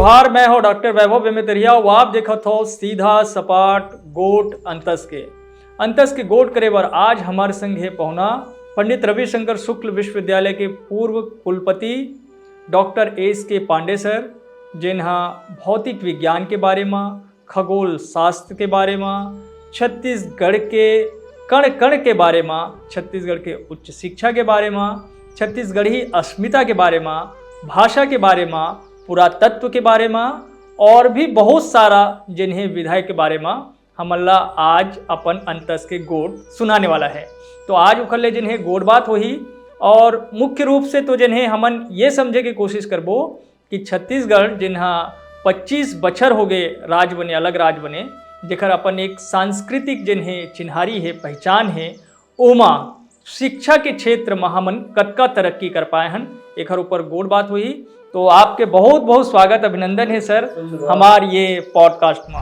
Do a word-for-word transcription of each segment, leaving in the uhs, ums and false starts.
नमस्कार, मैं हूं डॉक्टर वैभव बेमेतरिया। वो आप देखत हो सीधा सपाट गोठ अंतस के। अंतस के गोठ करे बर आज हमारे संग हे पहुना पंडित रविशंकर शुक्ल विश्वविद्यालय के पूर्व कुलपति डॉक्टर एस के पांडे सर, जेन हा भौतिक विज्ञान के बारे मा, खगोल शास्त्र के बारे मा, छत्तीसगढ़ के कण कण के बारे मा, छत्तीसगढ़ के उच्च शिक्षा के बारे मा, छत्तीसगढ़ी अस्मिता के बारे मा, भाषा के बारे मा, पुरातत्व के बारे मा और भी बहुत सारा जिन्हें विधायक के बारे मा हमन ला आज अपन अंतस के गोठ सुनाने वाला है। तो आज ओकर ले जिन्हें गोठ बात होही और मुख्य रूप से तो जिन्हें हमन ये समझे के कोशिश करबो कि छत्तीसगढ़ जिन्हा पच्चीस बछर हो गए राज बने, अलग राज बने, जेकर अपन एक सांस्कृतिक जिन्हें चिन्हारी है, पहचान है, ओमा शिक्षा के क्षेत्र म हमन कतका तरक्की कर पाए हन, एकर ऊपर गोठ बात होही। तो आपके बहुत बहुत स्वागत, अभिनंदन है सर, धन्यवाद। हमार ये पॉडकास्ट में।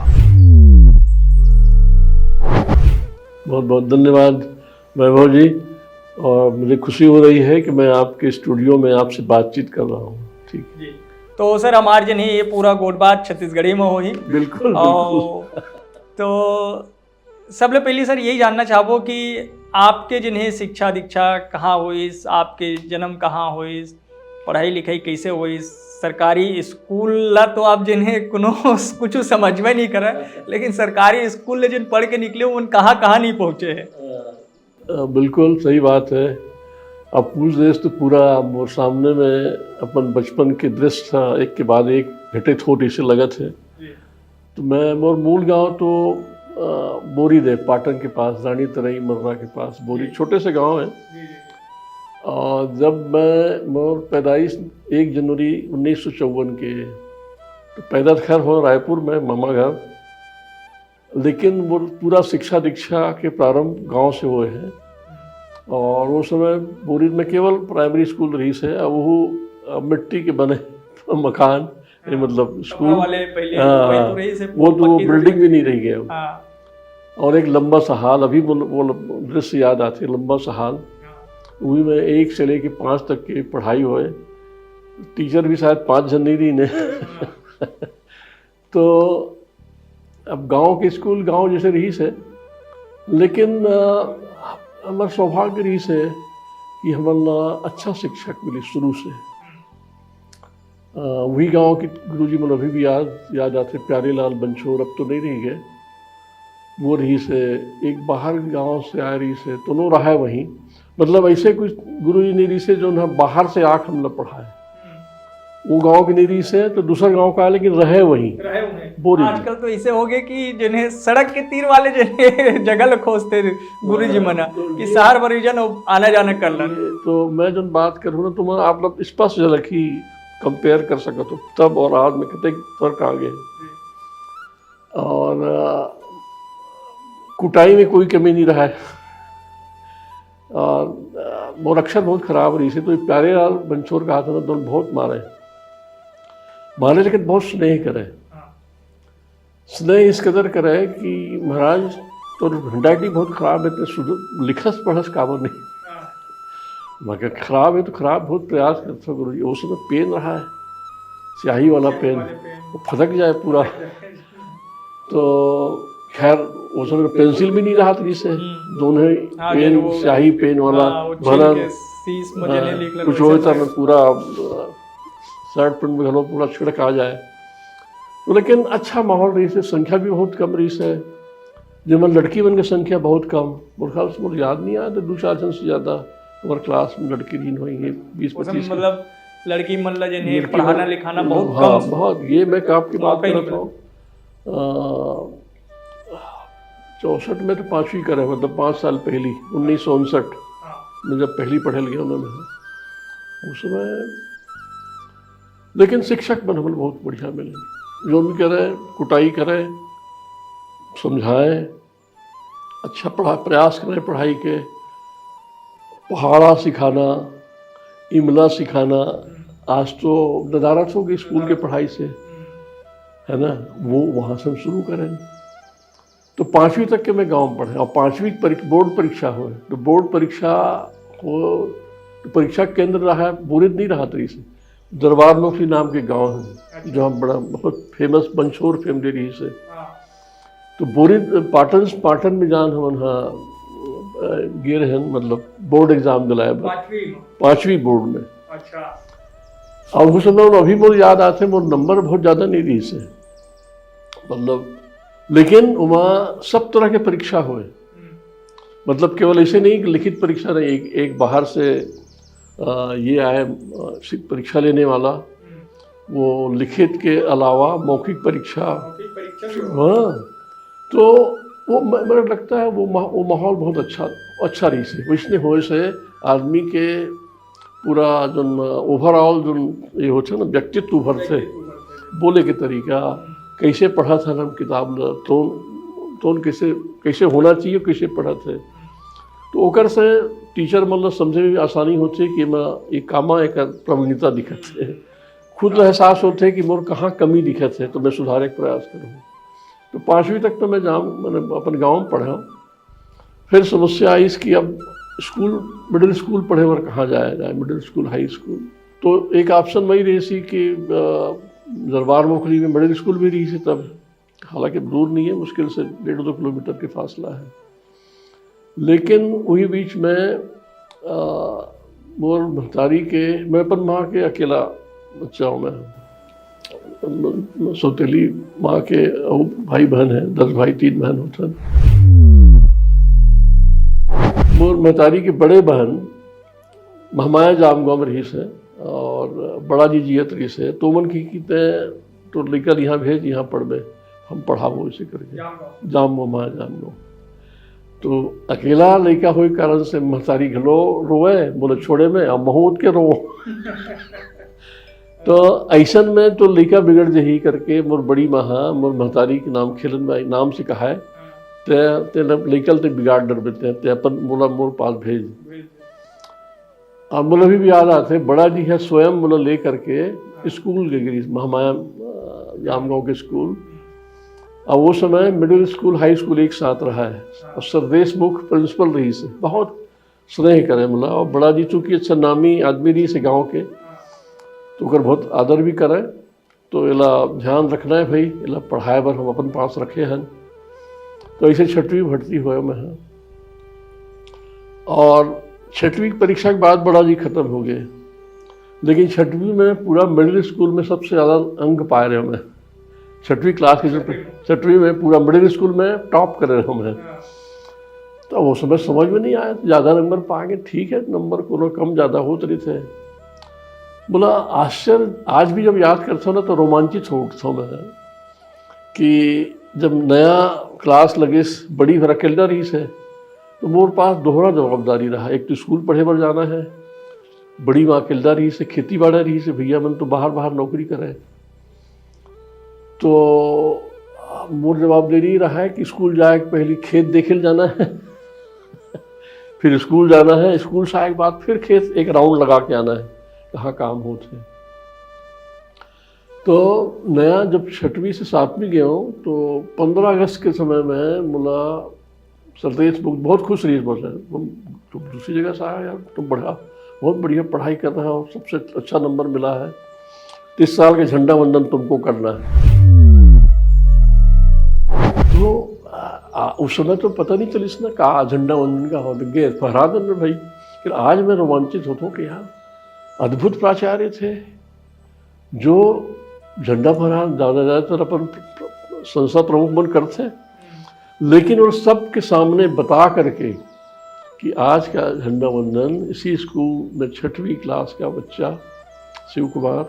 बहुत बहुत धन्यवाद वैभव जी, और मुझे खुशी हो रही है कि मैं आपके स्टूडियो में आपसे बातचीत कर रहा हूँ। ठीक। जी। तो सर, हमार जिन्हें ये पूरा गोठ बात छत्तीसगढ़ी में होही। बिल्कुल, और बिल्कुल। तो सबले पहली सर यही जानना चाहबो कि आपके जिन्हें शिक्षा दीक्षा कहाँ होइस, आपके जन्म कहाँ होइस, पढ़ाई लिखाई कैसे होइस? सरकारी स्कूल ला तो आप जिन्हें कोनो कुछ समझबे नहीं करे, लेकिन सरकारी स्कूल ले जिन पढ़ के निकले उन कहाँ कहाँ नहीं पहुँचे हैं? अ, बिल्कुल सही बात है। अब पूछ देस तो पूरा मोर सामने में अपन बचपन के दृश्य था, एक के बाद एक घटित होत इसे लगत है। जी। तो मैं, मोर मूल गांव तो अ, बोरी देव पाटन के पास, रानी तरई मर्रा के पास बोरी, जी। छोटे से गांव है। जी, जी। और जब मैं, मोर पैदाइश एक जनवरी उन्नीस सौ चौवन के, तो पैदा तो खैर हो रायपुर में, मामा घर, लेकिन वो पूरा शिक्षा दीक्षा के प्रारंभ गांव से हुए हैं। और वो समय बोरी में केवल प्राइमरी स्कूल रही से, अब वो अ, मिट्टी के बने मकान, ये मतलब टपरा स्कूल, वाले पहले हाँ, वही हाँ। तो रही से वो तो वो पक्की बिल्डिंग थी। भी नहीं रही है अब। हाँ। और एक लंबा सा हाल, अभी वो, वो दृश्य याद आते, लंबा सा हाल, हाँ। वही में एक से लेके पाँच तक की पढ़ाई हुए, टीचर भी शायद पाँच जन नहीं रही ने। तो अब गांव के स्कूल गांव जैसे रही से, लेकिन अ, हमार सौभाग्य रही से कि हमन ला अच्छा शिक्षक मिली शुरू से। अ, वही गांव के गुरुजी मन अभी भी याद, याद आते, प्यारे लाल बंछोर, अब तो नहीं रही गए। वो रही से, एक बाहर गांव से आए रही से, दोनों रहा है वहीं। मतलब ऐसे कुछ गुरुजी नहीं रही से जो ना बाहर से आके हमला पढ़ाए। वो गांव के नहीं रही से तो दूसरा गांव का आए, लेकिन रहे वहीं। रहे हुए हैं। बोरी में। आजकल तो ऐसे हो गए कि जिन्हें सड़क के तीर वाले जिन्हें जगह ला खोजते गुरुजी मना तो कि ये- शहर बर जन आना जाना कर लन। ये तो मैं जो बात करूँ ना, तुम आप लोग स्पष्ट झलक ही कंपेयर कर सकते हो तब और आज में कितने फर्क आ गए। और अ, कुटाई में कोई कमी नहीं रहा है। और अ, मोर अक्षर बहुत खराब रही से, तो ये प्यारे लाल बंछोर कहा था ना, दोनों बहुत मारे, मारे लेकिन बहुत स्नेह करे। हाँ। स्नेह इस कदर करे कि महाराज, तो हैंडराइटिंग बहुत खराब है, तो सुध-, लिखस पढ़स काबर नहीं। हाँ। मगर खराब है तो खराब, बहुत प्रयास करता गुरु जी। उस समय पेन रहा है, स्याही वाला पेन, वाले पेन। वो फटक जाए पूरा। तो खैर, उस समय पेंसिल भी नहीं रहा था जिसे, हम्म। दोनों ही हाँ, पेन, जो वो- स्याही पेन वाला हाँ, वो छील भरन, के सीस में हाँ, जने लिख लेते कुछ वैसे होता से। ना, पूरा अ, शर्ट पैंट में घलो पूरा छिड़क आ जाए। तो लेकिन अच्छा माहौल रही से, संख्या भी बहुत कम रही से, जेमन लड़की मन के संख्या बहुत कम, मोर ख्याल से मोर याद नहीं आया तो दो चार जन से ज़्यादा हमारे क्लास में लड़की नहीं हुई है, बीस उस समय पच्चीस। मतलब लड़की मन ला जिन्हें लड़की पढ़ाना मन- लिखाना बहुत हाँ, कम। बहुत। ये मैं आपकी बात मौका ही कर नहीं रहा हूँ। अ, चौसठ में तो पाँचवीं करे, मतलब पाँच साल पहली, उन्नीस सौ उनसठ हाँ। में जब पहली पढ़े लगे उन्होंने, उस समय लेकिन शिक्षक मन हमें बहुत बढ़िया मिले, जो भी करे, कुटाई करे, समझाए, अच्छा पढ़ा, प्रयास करें पढ़ाई के, पहाड़ा सिखाना, इमला सिखाना। आज तो नदारत हो गई स्कूल के पढ़ाई से, है ना, वो वहाँ से हम शुरू करें। तो पाँचवीं तक के मैं गांव में पढ़े और पाँचवीं परीक-, बोर्ड परीक्षा हुए, तो बोर्ड परीक्षा हो तो परीक्षा केंद्र रहा है, बोरिद नहीं रहा था इसे, दरबार नौकरी नाम के गांव है। जहाँ बड़ा बहुत फेमस मंछोर फैमिली रहिस हे। तो बोरी पाटन पाटन में जान हमन हा गे रहेन, मतलब बोर्ड एग्जाम दिलाए बर पांचवी बोर्ड में। अच्छा। अब उस समय अभी मोर याद आथे, मोर नंबर बहुत ज्यादा नहीं रहिस हे, मतलब, लेकिन वहाँ सब तरह के परीक्षा होए। मतलब केवल ऐसे नहीं कि लिखित परीक्षा नहीं, एक, एक बाहर से ये आए परीक्षा लेने वाला, वो लिखित के अलावा मौखिक परीक्षा। हाँ, तो वो मुझे लगता है वो वो माहौल बहुत अच्छा, अच्छा रहिस हे। वैसने होए से आदमी के पूरा जो overall जो ये होथे ना, व्यक्तित्व उभरथे, बोले के तरीका, कैसे पढ़त हन हम किताब ल, तोन तोन कैसे, कैसे होना चाहिए, कैसे पढ़त हे। तो ओकर से टीचर मन ल समझे में आसानी होथे कि मैं ये कामा एक प्रवीणता दिखत हे। खुद ल एहसास होथे कि मोर कहाँ कमी दिखत हे, तो मैं सुधारे के प्रयास करूँ। तो पाँचवीं तक तो मैं जाम मैंने अपन गाँव में पढ़ा। फिर समस्या आइस कि अब स्कूल, मिडिल स्कूल पढ़े बर कहाँ जाया जाए, मिडिल स्कूल, हाई स्कूल। तो एक ऑप्शन वही रहिस कि दरबार मोखरी में मिडिल स्कूल भी रहिस तब, हालांकि दूर नहीं है, मुश्किल से डेढ़ दो किलोमीटर के फासला है। लेकिन वही बीच में मोर महतारी के, मैं अपन माँ के अकेला बच्चा हूँ। मैं सौतेली माँ के भाई बहन है, दस भाई तीन बहन होते हैं। मोर महतारी के बड़े बहन महमाया जामगांव में रहिस हे और बड़ा जी जियत रहिस हे, तो मन की कहते हैं तो लेकर यहाँ भेज, यहाँ पढ़बे, हम पढ़ाबो, ऐसे करके। जाम महमाया जामगांव। तो अकेला लइका होए कारण से महतारी घलो रोवे, बोले छोड़े में, अब महूद के रो। तो ऐसन में तो लइका बिगड़ जही करके मोर बड़ी माँ हा मोर महतारी के नाम खेलन में नाम से कहा है, ते ते लइका ते बिगाड़ डरबे, ते ते अपन मोला मोर पास भेज। अब मोला अभी भी याद आते, बड़ा जी है स्वयं मोला ले करके स्कूल के गिरी महमाया जामगांव के स्कूल। अब वो समय मिडिल स्कूल, हाई स्कूल एक साथ रहा है। और सर देशमुख प्रिंसिपल रहिस हे, बहुत स्नेह करे मोला। और बड़ा जी चूंकि अच्छा नामी आदमी रहिस हे गांव के, तो ओकर बहुत आदर भी करे। तो एला ध्यान रखना है भाई, एला पढ़ाए बर हम अपन पास रखे हन। तो ऐसे छठवीं भर्ती हुआ मैं, हाँ। और छठवीं की परीक्षा के बाद बड़ा जी खत्म हो गए, लेकिन छठवीं में पूरा मिडिल स्कूल में सबसे ज्यादा अंक पाए रहे मैं। छठवीं क्लास के जो छठवीं में पूरा मिडिल स्कूल में टॉप करे रहे मैं। तो वो समय समझ में नहीं आया, ज्यादा नंबर पाएंगे, ठीक है, नंबर कोनो कम ज्यादा होत रहिथे। बोला आश्चर्य, आज भी जब याद करता हूँ ना तो रोमांचित हो उठता हूँ मैं कि जब नया क्लास लगिस, बड़ी भर अकेला रहिस हे, तो मोर पास दोहरा जवाबदारी रहा। एक तो स्कूल पढ़े बर जाना है, बड़ी माँ अकेला रहिस हे, खेती बाड़ा रहिस हे, भैया मन तो बाहर बाहर नौकरी करे। तो मोर जवाबदारी रहा है कि स्कूल जाए के पहले खेत देखे जाना है, फिर स्कूल जाना है, स्कूल से आए के बाद फिर खेत एक राउंड लगा के आना है, कहाँ काम होत हे। तो नया जब छठवीं से सातवीं गया हूँ, तो पन्द्रह अगस्त के समय में मोला सर देशमुख बहुत खुश रहिस, बोले तुम, तुम दूसरी जगह से आया यार, तुम बढ़िया, बहुत बढ़िया पढ़ाई कर रहे हो, सबसे अच्छा नंबर मिला है, तो इस साल का झंडा वंदन तुमको करना है। तो आ, आ, उस समय तो पता नहीं चलिस ना का झंडा वंदन का हो गए फहरा दन भाई। फिर आज मैं रोमांचित होता हूँ कि यार अद्भुत प्राचार्य थे, जो झंडा फहरान ज्यादा ज्यादातर अपन संस्था प्रमुख मन करते हैं, लेकिन उन सबके सामने बता करके कि आज का झंडा वंदन इसी स्कूल में छठवीं क्लास का बच्चा शिव कुमार,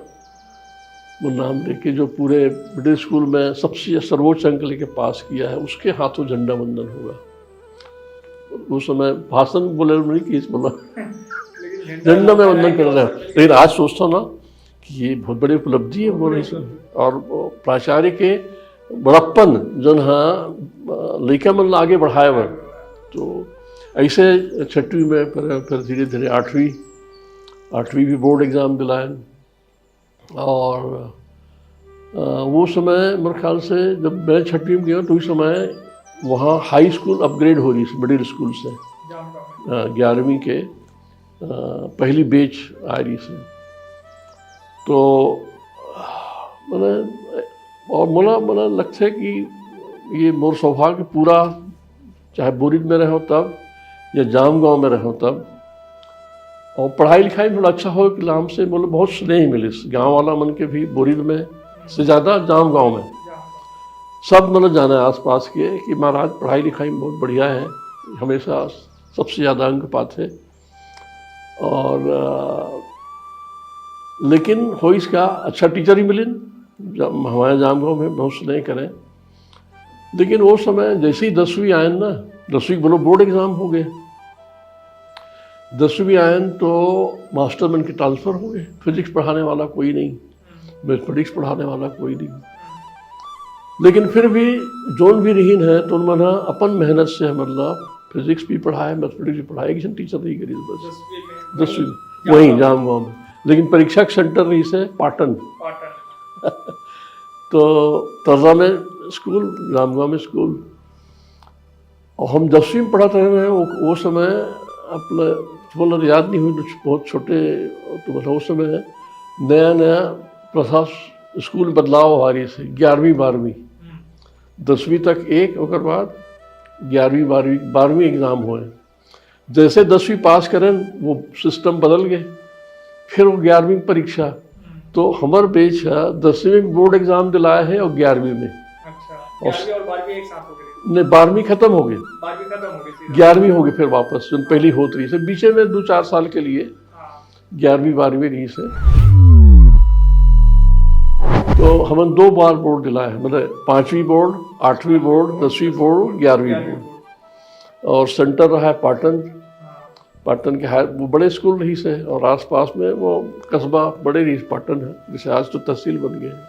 वो नाम लेके, जो पूरे मिडिल स्कूल में सबसे सर्वोच्च अंक लेके पास किया है, उसके हाथों झंडा वंदन होगा। उस समय भाषण बोले नहीं कि इस बोला झंडा में वंदन कर रहे हैं। लेकिन आज सोचता हूँ ना कि ये बहुत बड़ी उपलब्धि है, बोल रहे हैं। और प्राचार्य के बड़प्पन जन हा लइका मन ला आगे बढ़ाए बर। तो ऐसे छठवीं में फिर, फिर धीरे धीरे आठवीं, आठवीं भी बोर्ड एग्जाम दिलाए। और अ, वो समय मेरे ख्याल से जब मैं छठवीं में गया तो उस समय वहाँ हाई स्कूल अपग्रेड हो रही थी मिडिल स्कूल से। अ, ग्यारहवीं के अ, पहली बैच आ रही थी। तो मैंने और मोला मोला लगथे कि ये मोर सौभाग्य पूरा, चाहे बोरिद में रहो तब या जामगांव में रहो तब। और पढ़ाई लिखाई में थोड़ा अच्छा हो कि लाम से मोला बहुत स्नेह मिलिस गांव वाला मन के भी, बोरिद में से ज़्यादा जामगांव में। सब मतलब जाने आसपास के कि महाराज पढ़ाई लिखाई में बहुत बढ़िया है, हमेशा सबसे ज़्यादा अंक पाते। और अ, लेकिन होइस का, अच्छा टीचर ही मिलिन, जब हमारे जामगांव में बहुत स्नेह करें। लेकिन वो समय जैसे ही दसवीं आयन ना, दसवीं बोलो बोर्ड एग्जाम हो गए, दसवीं आयन तो मास्टर मन के ट्रांसफर हो गए, फिजिक्स पढ़ाने वाला कोई नहीं, मैथमेटिक्स पढ़ाने वाला कोई नहीं। लेकिन फिर भी जोन भी रहीन है तो उनमन अपन मेहनत से मतलब फिजिक्स भी पढ़ाए, मैथमेटिक्स भी पढ़ाए, किसी टीचर नहीं करी बस। दसवीं में वहीं जामगांव में। लेकिन परीक्षा के सेंटर रहीस हे पाटन। तो तर्रा में स्कूल, जामगांव में स्कूल। और हम दसवीं में पढ़त रहे हैं, वो, वो समय अपने, बोला याद नहीं हुई, बहुत छोटे, तो मतलब उस समय नया नया प्रशास स्कूल बदलाव हो रही से, ग्यारहवीं बारहवीं। दसवीं तक एक, ओकर बाद ग्यारहवीं बारहवीं, बारहवीं एग्जाम हुए। जैसे दसवीं पास करें, वो सिस्टम बदल गए, फिर वो ग्यारहवीं परीक्षा। तो हमर बेच है दसवीं में बोर्ड एग्जाम दिलाए है और ग्यारहवीं में। अच्छा, और ग्यारहवीं और बारहवीं एक साथ हो गई? नहीं, बारहवीं खत्म हो गई, बारहवीं खत्म हो गई सीधा। ग्यारहवीं हो गई फिर वापस, जो पहली होत रही से बीचे में दो चार साल के लिए। हाँ। ग्यारहवीं बारहवीं रही से। तो हमन दो बार बोर्ड दिलाए है, मतलब पांचवी बोर्ड, आठवीं बोर्ड, दसवीं बोर्ड, ग्यारहवीं बोर्ड। और सेंटर रहा है पाटन। हाँ। पाटन के हाई, वो बड़े स्कूल रही से और आसपास में वो कस्बा बड़े रही पाटन है, जैसे आज तो तहसील बन गए हैं।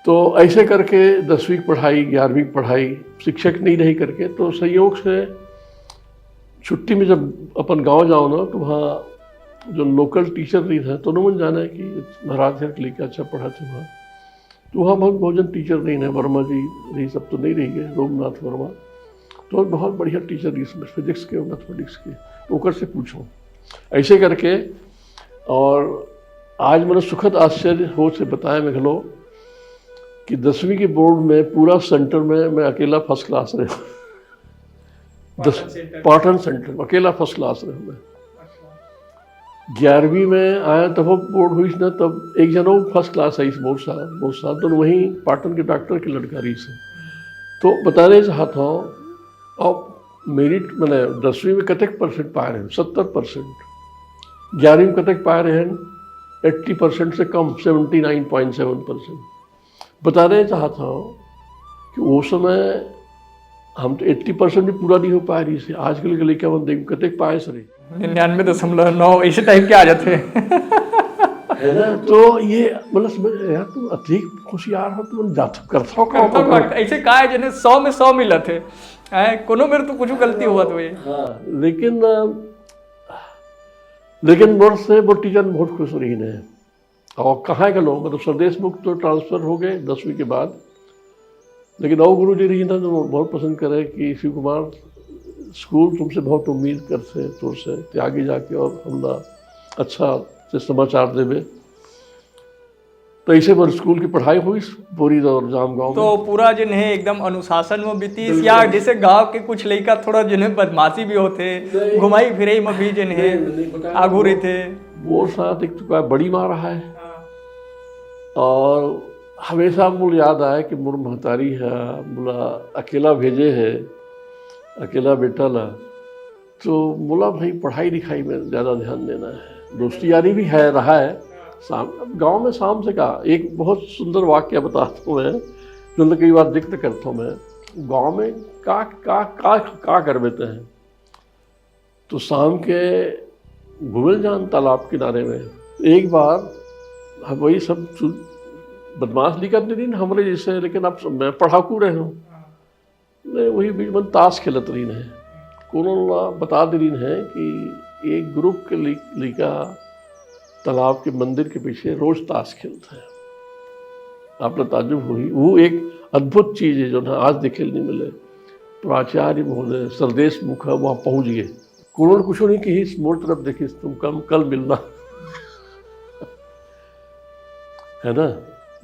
तो ऐसे करके दसवीं की पढ़ाई, ग्यारहवीं की पढ़ाई, शिक्षक नहीं रही करके, तो संयोग से छुट्टी में जब अपन गांव जाओ ना, तो वहाँ जो लोकल टीचर रही है, तो उन्होंने जाना है कि महाराज घर के लेके अच्छा पढ़ा थे वहाँ। तो वहाँ बहुत भोजन टीचर रही है, वर्मा जी रही, सब तो नहीं रही गए, रोमनाथ वर्मा। तो बहुत बढ़िया टीचर रही इसमें, फिजिक्स के और मैथमेटिक्स के, तो ओकर से पूछो। ऐसे करके, और आज मैंने सुखद आश्चर्य हो से बताया मैं घलो कि दसवीं के बोर्ड में पूरा सेंटर में मैं अकेला फर्स्ट क्लास रहे। दस, पाटन सेंटर। पाटन सेंटर में अकेला फर्स्ट क्लास रहे मैं। अच्छा। ग्यारहवीं में आया तब बोर्ड हुई ना, तब एक जन और फर्स्ट क्लास आई, बहुत साल, बहुत साल, तो वहीं पाटन के डॉक्टर के लड़का रही से। तो बताने चाहता हूँ, अब मेरिट, मैंने दसवीं में कतेक परसेंट पाए रहे? सत्तर परसेंट। ग्यारहवीं में कतेक पाए रहे? एट्टी परसेंट से कम, seventy nine point seven percent. बताने चाहता हूँ कि वो समय हम तो एट्टी परसेंट भी पूरा नहीं हो पाए रही से। आजकल के लइका मन देख कतेक पाए से रही। निन्यानवे दशमलव नौ ऐसे टाइप के आ जाते हैं। है ना? तो ये मतलब समझ, यार, तुम अधिक होशियार हो, तुम जात करता हो, करता हो, ऐसे का है, जने सौ में सौ मिलत है। हैं, कोनो मेर तो कुछ गलती हुआ तो ये। हाँ, लेकिन, अ, लेकिन मोर से वो टीचर बहुत खुश रही ने। और कहाँ के लोग, मतलब, सरदेश मुख तो ट्रांसफर हो गए दसवीं के बाद, लेकिन और गुरु जी रही ना, जो बहुत पसंद करे कि शिव कुमार, स्कूल तुमसे बहुत उम्मीद करते, तोर से, कि आगे जाके और हमला अच्छा से समाचार देवे। तो ऐसे पर स्कूल की पढ़ाई हुई बोरिद और जामगांव तो में। पूरा जिन है एकदम अनुशासन में बीतीस, बिल्कुल। या जैसे गांव के कुछ लइका थोड़ा जिन्हें बदमाशी भी होते, नहीं। घुमाई फिराई में भी जिन्हें नहीं, नहीं, बता आगू रहे थे। वो साथ एक तो क्या बड़ी मार रहा है। हाँ। और हमेशा मुझे याद आया कि मोर महतारी है, बोला अकेला भेजे है, अकेला बेटा ला। तो बोला, "भाई, पढ़ाई लिखाई में ज़्यादा ध्यान देना है।" दोस्ती यारी भी है, रहा है। शाम, अब गाँव में शाम से का, एक बहुत सुंदर वाक्य बताता हूँ मैं, जो मैं कई बार जिक्र करता हूँ मैं। गाँव में का, का, का, का कर देते हैं? तो शाम के घूमल जान तालाब किनारे में। एक बार हम वही सब चु-, बदमाश लिखत नहीं दिन हमरे जैसे, लेकिन आप सब, मैं पढ़ाकू रहे हूँ। नहीं, वही बीच में ताश खेलत रही है। कोनो ला बता दे रही है कि एक ग्रुप के लि-, लइका तालाब के मंदिर के पीछे रोज ताश खेलता है। आप लोग ताज्जुब हुई, वो एक अद्भुत चीज है जो ना आज देखे नहीं मिले। प्राचार्य महोदय सरदेश मुखा वहाँ पहुँच गए। कोनो कुछ नहीं कही, मोर तरफ देखिस, तुम कल, कल मिलना। है ना,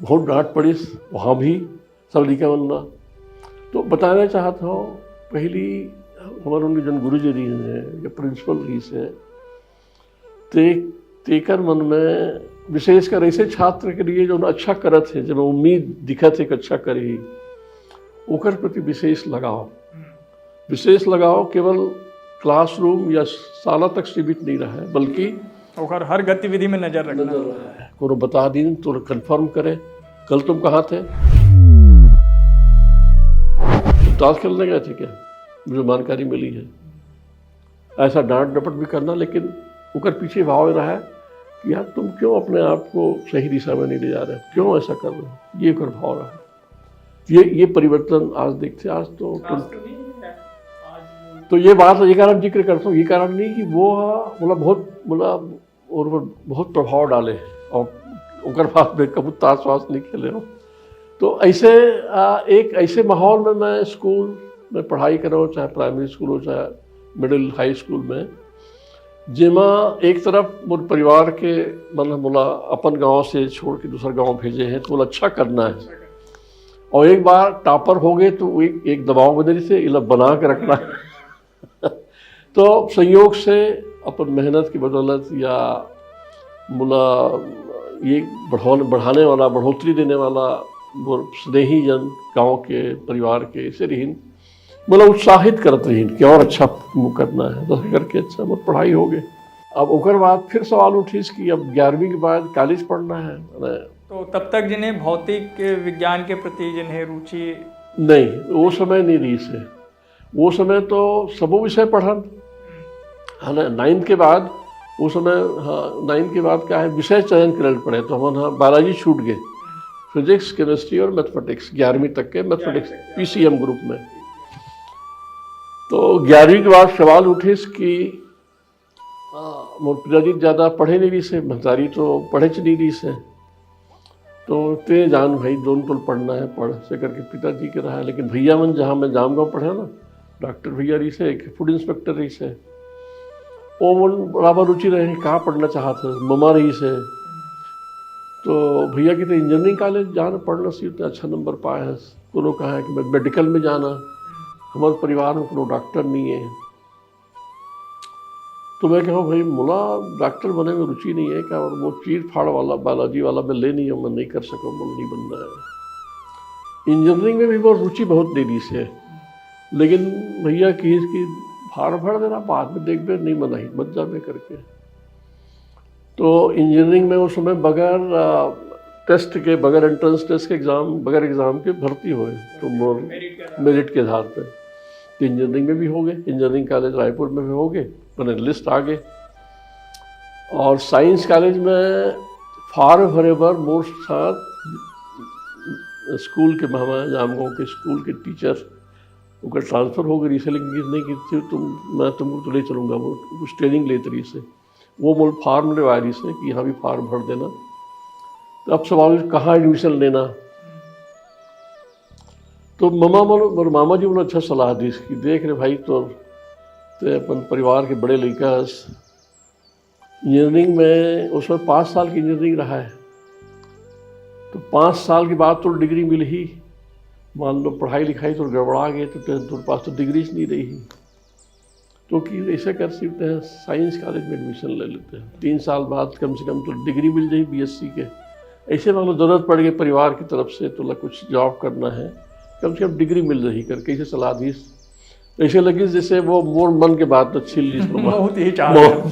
बहुत डांट पड़िस वहाँ भी सब लइका मन ला। तो बताना चाहत हूँ, पहली हमर उनके जन गुरु जी रहिस हे या प्रिंसिपल रहिस हे, ते तेकर मन में विशेषकर ऐसे छात्र के लिए जो अच्छा करत हे, जेमा उम्मीद दिखत हे कि अच्छा करही, ओकर प्रति विशेष लगाव। विशेष लगाव केवल क्लासरूम या शाला तक सीमित नहीं रहा है, बल्कि ओकर हर गतिविधि में नजर रखना। नजर रहा है। कोनो बता दिन तो कन्फर्म करे, कल तुम कहाँ थे? तुम ताश खेलने गए थे क्या? मुझे जानकारी मिली है। ऐसा डांट डपट भी करना, लेकिन ओकर पीछे भाव रहा है कि यार, तुम क्यों अपने आप को सही दिशा में नहीं ले जा रहे हो, क्यों ऐसा कर रहे हो, ये ओकर भाव रहा है। ये ये परिवर्तन आज देखते, आज तो तो ये बात, ये कारण जिक्र करता हूँ, ये कारण नहीं कि वो हा, मतलब, बहुत, मतलब, और वो बहुत प्रभाव डाले और ओकर बाद में कबू ताश वाश नहीं खेले हो। तो ऐसे, आ, एक ऐसे माहौल में मैं स्कूल में पढ़ाई करो, चाहे प्राइमरी स्कूल हो, चाहे मिडिल हाई स्कूल में, जेमा एक तरफ मोर परिवार के, मतलब, मोला अपन गांव से छोड़ के दूसर गांव भेजे हैं, तो बोला अच्छा करना है। और एक बार टॉपर हो गए तो एक, एक दबाव बने से इला बना के रखना है। तो संयोग से अपन मेहनत की बदौलत या मोला ये बढ़ाने, बढ़ाने वाला, बढ़ोतरी देने वाला मोर स्नेही जन, गांव के, परिवार के, ऐसे रहिन, मोला उत्साहित करत रहिन कि और अच्छा करना है। तो करके अच्छा मोर पढ़ाई हो गए। अब ओकर बाद फिर सवाल उठिस कि अब ग्यारहवीं के बाद कॉलेज पढ़ना है, माने तो तब तक जिन्हें भौतिक विज्ञान के प्रति जिन्हें रुचि नहीं, वो समय नहीं रहिस हे। वो समय तो सबो विषय पढ़न, है ना, नाइन्थ के बाद, वो समय, हाँ, नाइन्थ के बाद का है, विषय चयन करे पड़े, तो हमन, हाँ, बायोलॉजी छूट गए, फिजिक्स, केमिस्ट्री और मैथमेटिक्स, ग्यारहवीं तक के मैथमेटिक्स, पीसीएम ग्रुप में। तो ग्यारहवीं के बाद सवाल उठिस कि, आ, मोर पिताजी ज़्यादा पढ़े नहीं रहिस हे, महतारी तो पढ़ेच नहीं रहिस हे। तो ते जान भाई, जोन तोला पढ़ना है पढ़, से करके पिताजी के रहा है। लेकिन भैया मन, जहाँ मैं जामगांव पढ़े ना, डॉक्टर भैया रहिस हे, एक फूड इंस्पेक्टर रहिस हे, वो मन बराबर रुचि रहे, कहाँ पढ़ना चाहत हे, ममा रहिस हे। तो भैया कहिथे इंजीनियरिंग कॉलेज जाना, पढ़ना सीखना, अच्छा नंबर पाए हस। कोनो कहा कि मैं मेडिकल में जाना, हमारे परिवार में कोनो डॉक्टर नहीं है। तो मैं कहा, भाई, मोला डॉक्टर बने में रुचि नहीं है, का, और वो चीर फाड़ वाला, बायोलॉजी वाला मैं ले नहीं हूँ, मैं नहीं कर सकूँ, मोला नहीं बनना है। इंजीनियरिंग में भी मोर रुचि बहुत दे रहिस हे, लेकिन भैया कहिस कि फार्म भर देना, बाद में देखबे, नहीं मन ही, मत जाबे करके। तो इंजीनियरिंग में उस समय बगैर, आ, टेस्ट के, बगैर एंट्रेंस टेस्ट के एग्जाम, बगैर एग्जाम के भर्ती होए, तो मोर मेरिट के आधार पे। तो इंजीनियरिंग में भी हो गए, इंजीनियरिंग कॉलेज रायपुर में भी हो गए, मैंने लिस्ट आ गए। और साइंस कॉलेज में फार्म भरे बर मोर साथ स्कूल के, हमारे जामगांव के स्कूल के टीचर, ओकर ट्रांसफर हो गई, इसलिए कि नहीं कि तुम, मैं तुमको तो ले चलूँगा, वो कुछ ट्रेनिंग लेते रहिस हे, वो मोर फार्म लेवाए रहिस हे कि यहाँ भी फार्म भर देना। तो अब सवाल, कहाँ एडमिशन लेना? तो ममा मोर, मोर मामा जी मोला अच्छा सलाह दिस कि देख रे भाई, तोर, ते अपन परिवार के बड़े लइका हस। इंजीनियरिंग में उस समय पाँच साल की इंजीनियरिंग रहा है, तो पाँच साल के बाद तो डिग्री मिलही। मान लो पढ़ाई लिखाई तो गड़बड़ा गए, तो तेरे, तेरे पास तो डिग्रीज नहीं रही। तो कि ऐसे कर सकते हैं, साइंस कॉलेज में एडमिशन ले लेते हैं, तीन साल बाद कम से कम तो डिग्री मिल जाएगी बीएससी के। ऐसे मान लो जरूरत पड़ गई परिवार की तरफ से, तो ला कुछ जॉब करना है, कम से कम डिग्री मिल जाएगी करके ऐसे सलाह दी। ऐसे लगी जैसे वो मोर मन के बात तो छीन ली। बहुत ही चाह बहुत।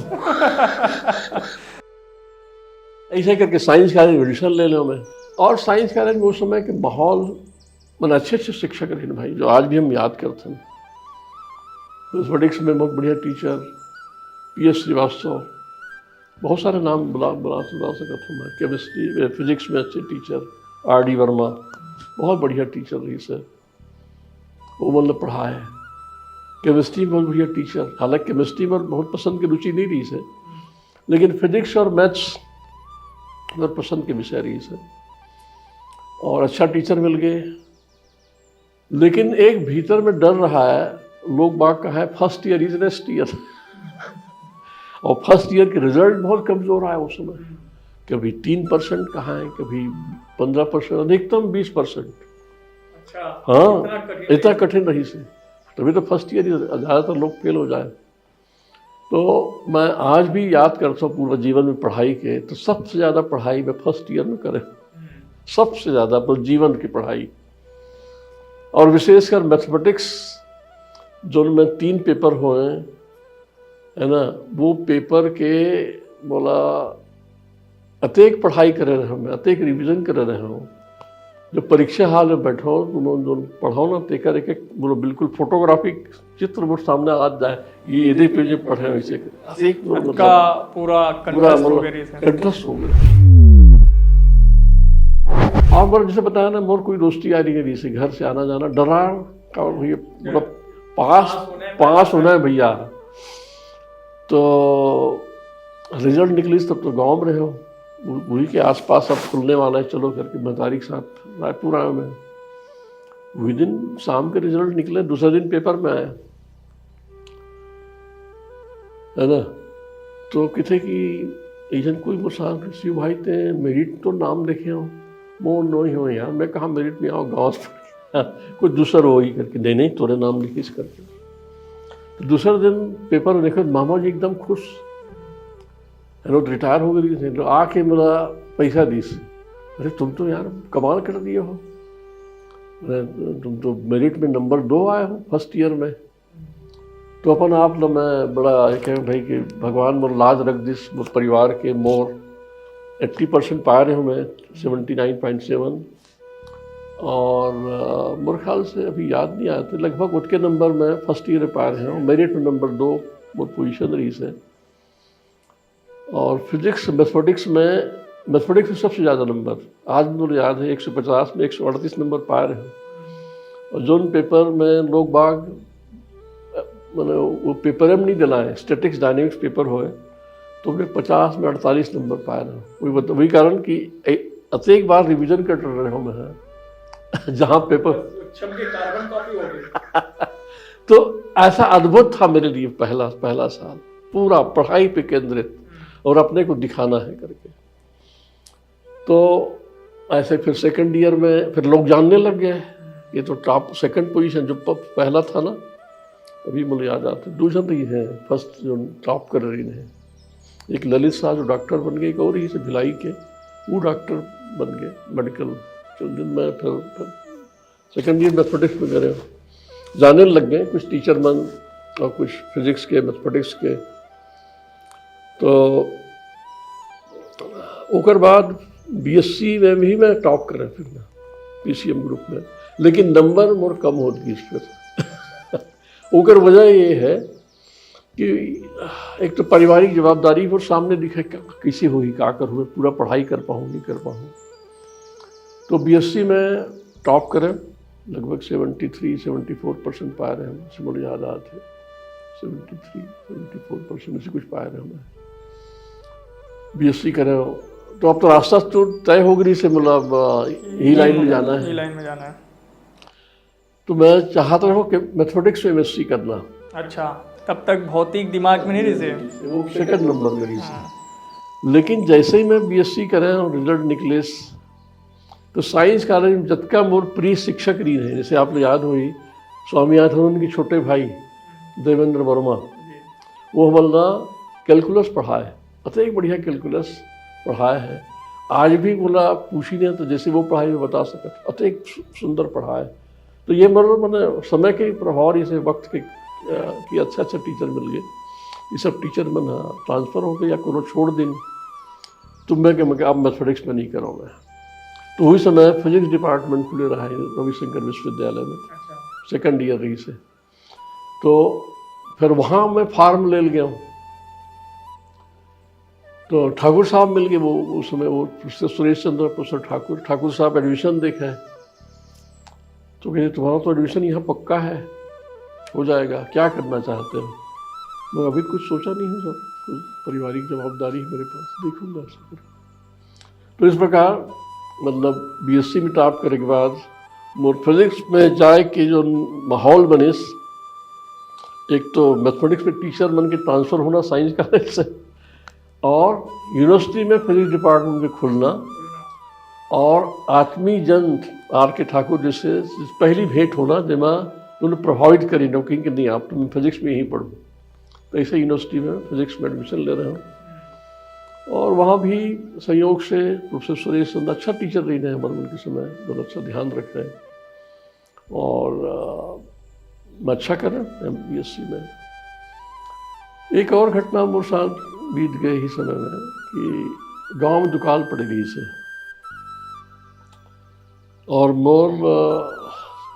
ऐसे करके साइंस कॉलेज में एडमिशन ले लो मैं। और साइंस कॉलेज में उस समय के माहौल, मैंने अच्छे अच्छे शिक्षक रहे भाई, जो आज भी हम याद करते हैं। मैथमेटिक्स में बहुत बढ़िया टीचर पी एस श्रीवास्तव, बहुत सारे नाम बुला बुला बुला सकता हूँ मैं। केमिस्ट्री, फिजिक्स में अच्छे टीचर आर डी वर्मा, बहुत बढ़िया टीचर रहिस हे, वो मतलब पढ़ाए। केमिस्ट्री में बहुत बढ़िया टीचर, हालांकि केमिस्ट्री में बहुत पसंद की रुचि नहीं रहिस हे, लेकिन फिजिक्स और मैथ्स मेरे पसंद के विषय रहिस हे, और अच्छा टीचर मिल गए। लेकिन एक भीतर में डर रहा है, लोग बाग कहा है, "First year is rest year।" और फर्स्ट ईयर के रिजल्ट बहुत कमजोर आए उस समय। कभी तीन परसेंट कहाँ है, कभी पन्द्रह परसेंट, अधिकतम बीस परसेंट। अच्छा, हाँ, इतना कठिन इतना कठिन रहिस हे। तभी तो फर्स्ट ईयर ज़्यादातर लोग फेल हो जाए। तो मैं आज भी याद करता हूँ पूरा जीवन में पढ़ाई के, तो सबसे ज़्यादा पढ़ाई मैं फर्स्ट ईयर में करे, सबसे ज़्यादा अपने जीवन की पढ़ाई। और विशेषकर मैथमेटिक्स, जो मैं तीन पेपर हुए हैं, है ना, वो पेपर के बोला अतेक पढ़ाई करे रहे हूँ मैं, अतेक रिवीजन करे रहे हूँ। जब परीक्षा हॉल में बैठो, तुम जो पढ़ो ना, तेकर एक एक बोलो बिल्कुल फोटोग्राफिक चित्र वो सामने आ जाए, ये यदि पे जो पढ़े वैसे अतेक बोलो, का पूरा पूरा कंठस्थ हो बोलो गए रहिस हे। कंठस्थ हो गए। और मोर जैसे बताया ना, मोर कोई दोस्ती आ रही है, जैसे घर से आना जाना डरा का, ये मतलब पास पास होना है भैया। तो रिजल्ट निकलिस तब तो गांव में रहे हो, उ-, उही के आसपास अब खुलने वाला है, चलो करके मैं तारीख साथ रायपुर आया मैं। वही दिन शाम के रिजल्ट निकले, दूसरे दिन पेपर में आया, है ना। तो किथे कि एक जन कोई मोर साथ, "शिव भाई, ते मेरिट तो नाम देखे हो?" "मोर नोई हो यार, मैं कहाँ मेरिट में आऊँ, गाँव से पढ़ के आया। कुछ दूसर होही," करके, "नहीं नहीं, तोरे नाम लिखिस," करके। तो दूसरे दिन पेपर देखे, मामा जी एकदम खुश, है ना, रिटायर हो गए थे, तो आके मोला पैसा दीस। "अरे, तुम तो यार कमाल कर दिए हो, अरे, तुम तो मेरिट में नंबर दो आए हो फर्स्ट ईयर में।" तो अपन आप ल मैं बड़ा ये कहें भाई कि भगवान मोर लाज रख दिस, मोर परिवार के, मोर एट्टी परसेंट पाए रहे हूँ मैं, सेवेंटी नाइन पॉइंट सेवन। और अ, मोर ख्याल से अभी याद नहीं आया, तो लगभग उतके नंबर में फर्स्ट ईयर में पाए रहे हूँ, मेरिट में नंबर दो मोर पोजीशन रहिस हे। और फिजिक्स, मैथमेटिक्स में, मैथमेटिक्स में सबसे ज़्यादा नंबर, आज भी मुझे याद है, एक सौ पचास में एक सौ अड़तीस नंबर पाए रहे हूँ। और जोन पेपर में लोग बाग, अ, मैंने वो पेपर में नहीं दिलाए, स्टैटिक्स डायनेमिक्स पेपर होए, तो मैं पचास में अड़तालीस नंबर पाए रहे हूँ। वही बत-, वही कारण कि ए-, अतेक बार रिवीजन कर रहे हूँ मैं, जहाँ पेपर छम के कार्बन कॉपी हो गए। तो ऐसा अद्भुत था मेरे लिए पहला, पहला साल, पूरा पढ़ाई पे केंद्रित और अपने को दिखाना है करके। तो ऐसे फिर सेकंड ईयर में फिर लोग जानने लग गए, "ये तो टॉप, सेकंड पोजीशन जो प-, पहला था ना," अभी मुझे याद आता है, दो जन रही हैं फर्स्ट जो टॉप कर रही हैं, एक ललित शाह जो डॉक्टर बन गए, एक और रही से भिलाई के, वो डॉक्टर बन गए मेडिकल। तो दिन में फिर, फिर सेकंड ईयर मैथमेटिक्स में करे, जाने लग गए कुछ टीचर मन और कुछ फिजिक्स के, मैथमेटिक्स के। तो ओकर बाद बीएससी में भी मैं टॉप करे फिर मैं पीसीएम ग्रुप में, लेकिन नंबर मोर कम होत गइस फिर। ओकर वजह ये है कि एक तो पारिवारिक जवाबदारी वो सामने दिखे, क-, कैसे होही, का करूँ, पूरा पढ़ाई कर पाऊँ, नहीं कर पाऊँ। तो बीएससी में टॉप करे, लगभग सेवेंटी थ्री, सेवेंटी फोर परसेंट पाए रहे हम, से मुझे याद आत हे, सेवेंटी थ्री, सेवेंटी फोर परसेंट ऐसे कुछ पाए रहे हम। बीएससी करे, तो अब तो रास्ता तो तय हो गई से, मतलब, अ, यही लाइन में जाना ये है। लाइन में जाना है। तो मैं चाहता हूँ कि मैथमेटिक्स में एमएससी करना। अच्छा, तब तक भौतिक दिमाग में नहीं रहिस हे। वो सेकंड नंबर में रहिस हे। लेकिन जैसे ही मैं बीएससी करे और रिजल्ट निकलिस, तो साइंस कॉलेज में जतका मोर प्रिय शिक्षक रहिन हे, जैसे आप याद होही, स्वामी आत्मानंद के छोटे भाई देवेंद्र वर्मा, वो हमला कैलकुलस पढ़ाए, अतेक बढ़िया कैलकुलस पढ़ाए हे। आज भी मोला पूछी नहीं तो जैसे वो पढ़ाई में बता सकत, अतेक सु-, सुंदर पढ़ाए। तो ये मतलब मैंने समय के प्रभाव, इसे वक्त के, अ, कि अच्छा अच्छा टीचर मिल गए। ये सब टीचर मन ह ट्रांसफर हो गए या कोनो छोड़ दिन, तो मैं कहा, मैं कहा, "अब मैथमेटिक्स में नहीं करूँगा।" तो वही समय फिजिक्स डिपार्टमेंट खुले रहा है रविशंकर विश्वविद्यालय में, सेकंड ईयर रहिस हे। तो फिर वहाँ मैं फॉर्म ले गया हूँ। तो ठाकुर साहब मिल गए, वो उस समय वो प्रोफेसर सुरेश चंद्र, प्रोफेसर ठाकुर, ठाकुर साहब एडमिशन देखे हैं। तो कहे, "तुम्हारा तो एडमिशन यहाँ पक्का है, हो जाएगा, क्या करना चाहते हो?" मैं, "अभी कुछ सोचा नहीं हूँ सर, कुछ पारिवारिक जवाबदारी है मेरे पास, देखूंगा सर।" तो इस प्रकार, मतलब, बीएससी में टॉप करे के बाद मोर फिजिक्स में जाए के जो माहौल बनिस, एक तो मैथमेटिक्स में टीचर मन के ट्रांसफर होना साइंस कॉलेज से, और यूनिवर्सिटी में फिजिक्स डिपार्टमेंट के खुलना और आत्मीजन आर के ठाकुर जी से पहली भेंट होना, जेमा उन्हें प्रभावित करी ना कि नहीं, आप तुम फिजिक्स में ही पढ़ो। तो ऐसे यूनिवर्सिटी में फिजिक्स में एडमिशन ले रहे हो। और वहाँ भी संयोग से प्रोफेसर सुरेश चंद अच्छा टीचर रही रहे हमारे मन के समय, बहुत अच्छा ध्यान रख रहे हैं। और अ, मैं अच्छा करें एम बी एस सी में। एक और घटना मोर साथ बीत गए ही समय में कि गांव में दुकाल पड़े रही से, और मोर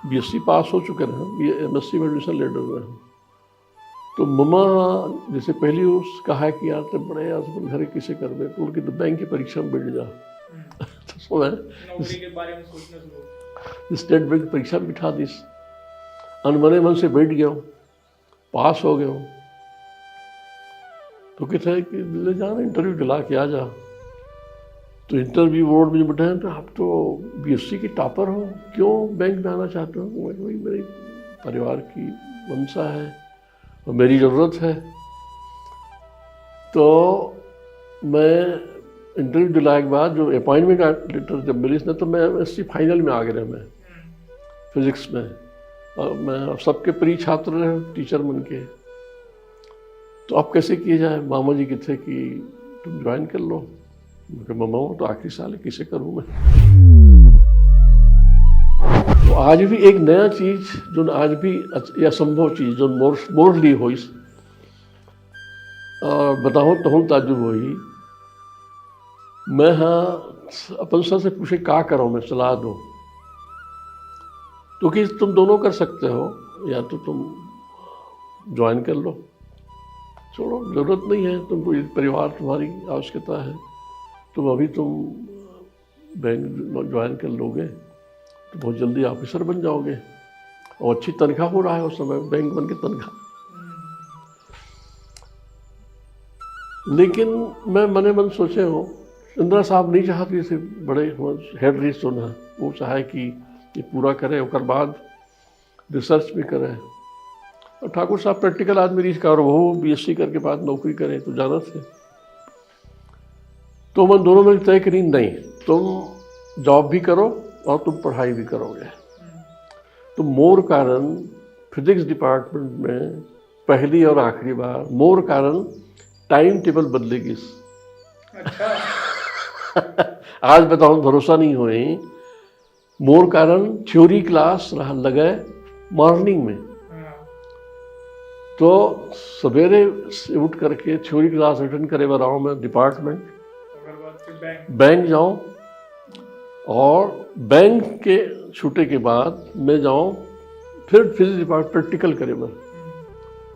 बी एस सी पास हो चुके रहे, एम एस सी में एडमिशन ले डर रहे हूँ। तो ममा जैसे पहली उस कहा कि यार, तो बड़े आज अपन घर किसे करबे, तो उनके तो बैंक की परीक्षा में बैठ जा। तो समय नौकरी के बारे में सोचना शुरू हो गया। स्टेट बैंक की परीक्षा में बिठा दीस। अनमने मन से बैठ गया हूँ, पास हो गया हूँ। तो कहते हैं कि ले जाना, इंटरव्यू दिला के आ जा। तो इंटरव्यू बोर्ड में जब बैठे हैं, तो आप तो बी एस सी के टॉपर हो, क्यों बैंक में आना चाहते हो? मैं कहा, भाई, मेरे परिवार की मंशा है और मेरी ज़रूरत है। तो मैं इंटरव्यू दिलाने के बाद जो अपॉइंटमेंट लेटर जब मिली ना, तो मैं एम एस सी फाइनल में आ गया मैं फिजिक्स में, और मैं सबके प्रिय छात्र रहे टीचर मन के। तो अब कैसे किए जाए? मामा जी कहते कि तुम ज्वाइन कर लो। मैं कहा, मामा, वो तो आखिरी साल है, किसे करूँ मैं? तो आज भी एक नया चीज, जो आज भी अच-, ये असंभव चीज जो मोर मोर लिए होइस, अ, बताओ तो हम ताजुब होई। मैं हाँ अपन सर से पूछे, का करो, मैं सलाह दो। तो कि तुम दोनों कर सकते हो, या तो तुम ज्वाइन कर लो, छोड़ो, जरूरत नहीं है तुमको, ये परिवार तुम्हारी आवश्यकता है, तुम अभी तुम बैंक ज्वाइन कर लोगे तो बहुत जल्दी ऑफिसर बन जाओगे, और अच्छी तनख्वाह हो रहा है उस समय, बैंक बन के तनख्वाह। लेकिन मैं मने मन सोचे हूँ, इंदिरा साहब नहीं चाहती थी, बड़े हेड रही सोना, वो चाहे कि ये पूरा करे, ओकर बाद रिसर्च भी करे। और ठाकुर साहब प्रैक्टिकल आदमी रही, और वो बी एस सी करके बाद नौकरी करे, तो जाना थे। तो मन दोनों में तय करी, नहीं, तुम जॉब भी करो और तुम पढ़ाई भी करोगे। तो मोर कारण फिजिक्स डिपार्टमेंट में पहली और आखिरी बार मोर कारण टाइम टेबल बदले गिस। अच्छा। आज बताऊँ, भरोसा नहीं होई, मोर कारण थ्योरी क्लास रहा लगे मॉर्निंग में। हाँ। तो सवेरे से उठ करके थ्योरी क्लास अटेंड करे बर आऊँ मैं डिपार्टमेंट, ओकर बाद फिर बैंक। बैंक जाऊँ, और बैंक के छूटे के बाद मैं जाऊँ फिर फिजिक्स डिपार्ट प्रैक्टिकल करे बर।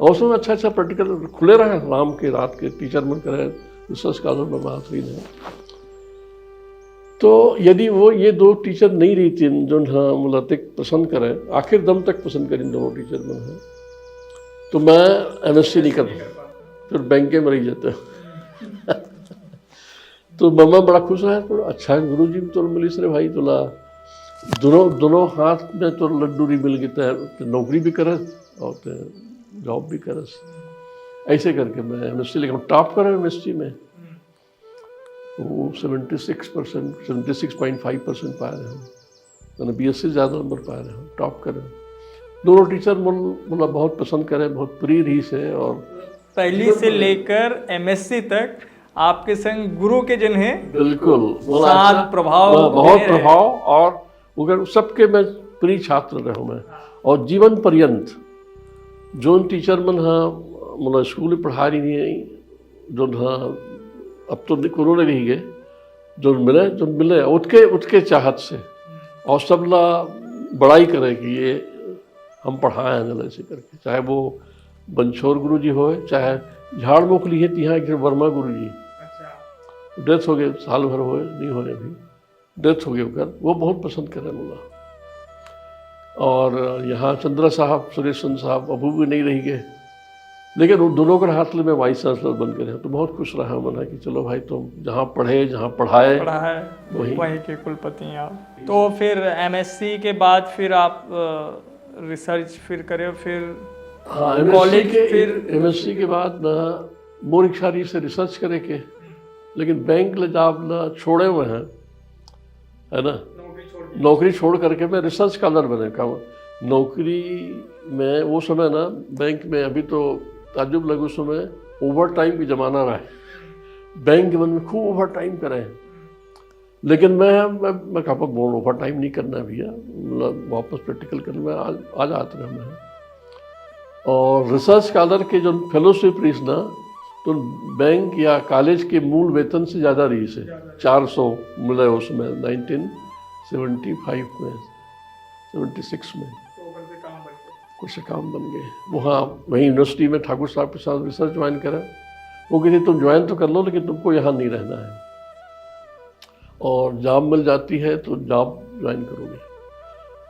और उसमें अच्छा अच्छा प्रैक्टिकल खुले रहे, राम के रात के टीचर मन करे, रिसर्च स्कॉलर में बात हुई नहीं। तो यदि वो ये दो टीचर नहीं रही थी, जो हाँ मुलातिक पसंद करे, आखिर दम तक पसंद करी दोनों टीचर मन है, तो मैं एम एस सी नहीं कर, फिर बैंक में रह जाते। तो मामा बड़ा खुश रहा, तो अच्छा गुरु जी तो मिलिस रे भाई, तोला दोनों, दोनों हाथ में तो लड्डू री मिल गए, ते नौकरी भी करस और ते जॉब भी करस। ऐसे करके मैं एम एस सी, लेकिन टॉप करे एम एस सी में, वो seventy six percent, seventy six point five percent पाए रहे हूँ, मैंने बी एस सी ज़्यादा नंबर पाए रहे हूँ, टॉप करे। दोनों टीचर मुल-, मुला बहुत पसंद करे, बहुत प्रिय रही से। और पहली से लेकर एम एस सी तक आपके संग गुरु के जन है। बिल्कुल, मुला साथ अच्छा, प्रभाव हाँ, बहुत बने रहे। प्रभाव। और उगर सबके मैं प्रिय छात्र रहे हूँ मैं, और जीवन पर्यंत जोन टीचर मन हा, मतलब स्कूल में पढ़ा रही नहीं, जो हाँ, अब तो कोरोना रही गए, जो मिले, जो मिले, उठके, उठके चाहत से, और सबला बड़ाई करे कि ये हम पढ़ाए हैं, ऐसे करके, चाहे वो बंछोर गुरु जी होए, चाहे झाड़ मोख लिए तिहा एक वर्मा गुरु जी, अच्छा। डेथ हो गए, साल भर होए, नहीं होए अभी, डेथ हो गए ओकर, वो बहुत पसंद करे मुला। और यहाँ चंद्रा साहब, सुरेश चंद्र साहब, अब वो भी नहीं रही गए, लेकिन उन दोनों के हाथ में वाइस चांसलर बन के रहे, तो बहुत खुश रहा मन कि चलो भाई, तुम जहाँ पढ़े, जहाँ पढ़ाए, पढ़ा है वही। वहीं के कुलपति हैं आप। तो फिर एम एस सी के बाद फिर आप रिसर्च फिर करे, फिर हाँ, एम एस सी कॉलेज के, फिर एम एस सी के बाद ना मोर इच्छा रही से रिसर्च करे के, लेकिन बैंक ले जॉब ला छोड़े हुए हैं, है ना। नौकरी छोड़ करके मैं रिसर्च स्कॉलर बने का। नौकरी में वो समय ना, बैंक में, अभी तो ताज्जुब लगे, उस समय ओवर टाइम की जमाना रहा है। बैंक में खूब ओवर टाइम करे हैं। लेकिन मैं मैं, मैं कहा, बोल, ओवर टाइम नहीं करना है भैया, मतलब वापस प्रैक्टिकल करना, मैं आ, आ जाते रहे मैं। और रिसर्च स्कॉलर के जो फेलोशिप रही ना, तो बैंक या कॉलेज के मूल वेतन से ज़्यादा रही से। चार सौ मिले उसमें, नाइनटीन सेवेंटी फाइव में, सेवेंटी सिक्स में। कुछ काम बन गए वहाँ, वहीं यूनिवर्सिटी में ठाकुर साहब के साथ रिसर्च ज्वाइन करा। वो कहते, तुम ज्वाइन तो कर लो, लेकिन तुमको यहाँ नहीं रहना है, और जॉब मिल जाती है तो जॉब ज्वाइन करोगे।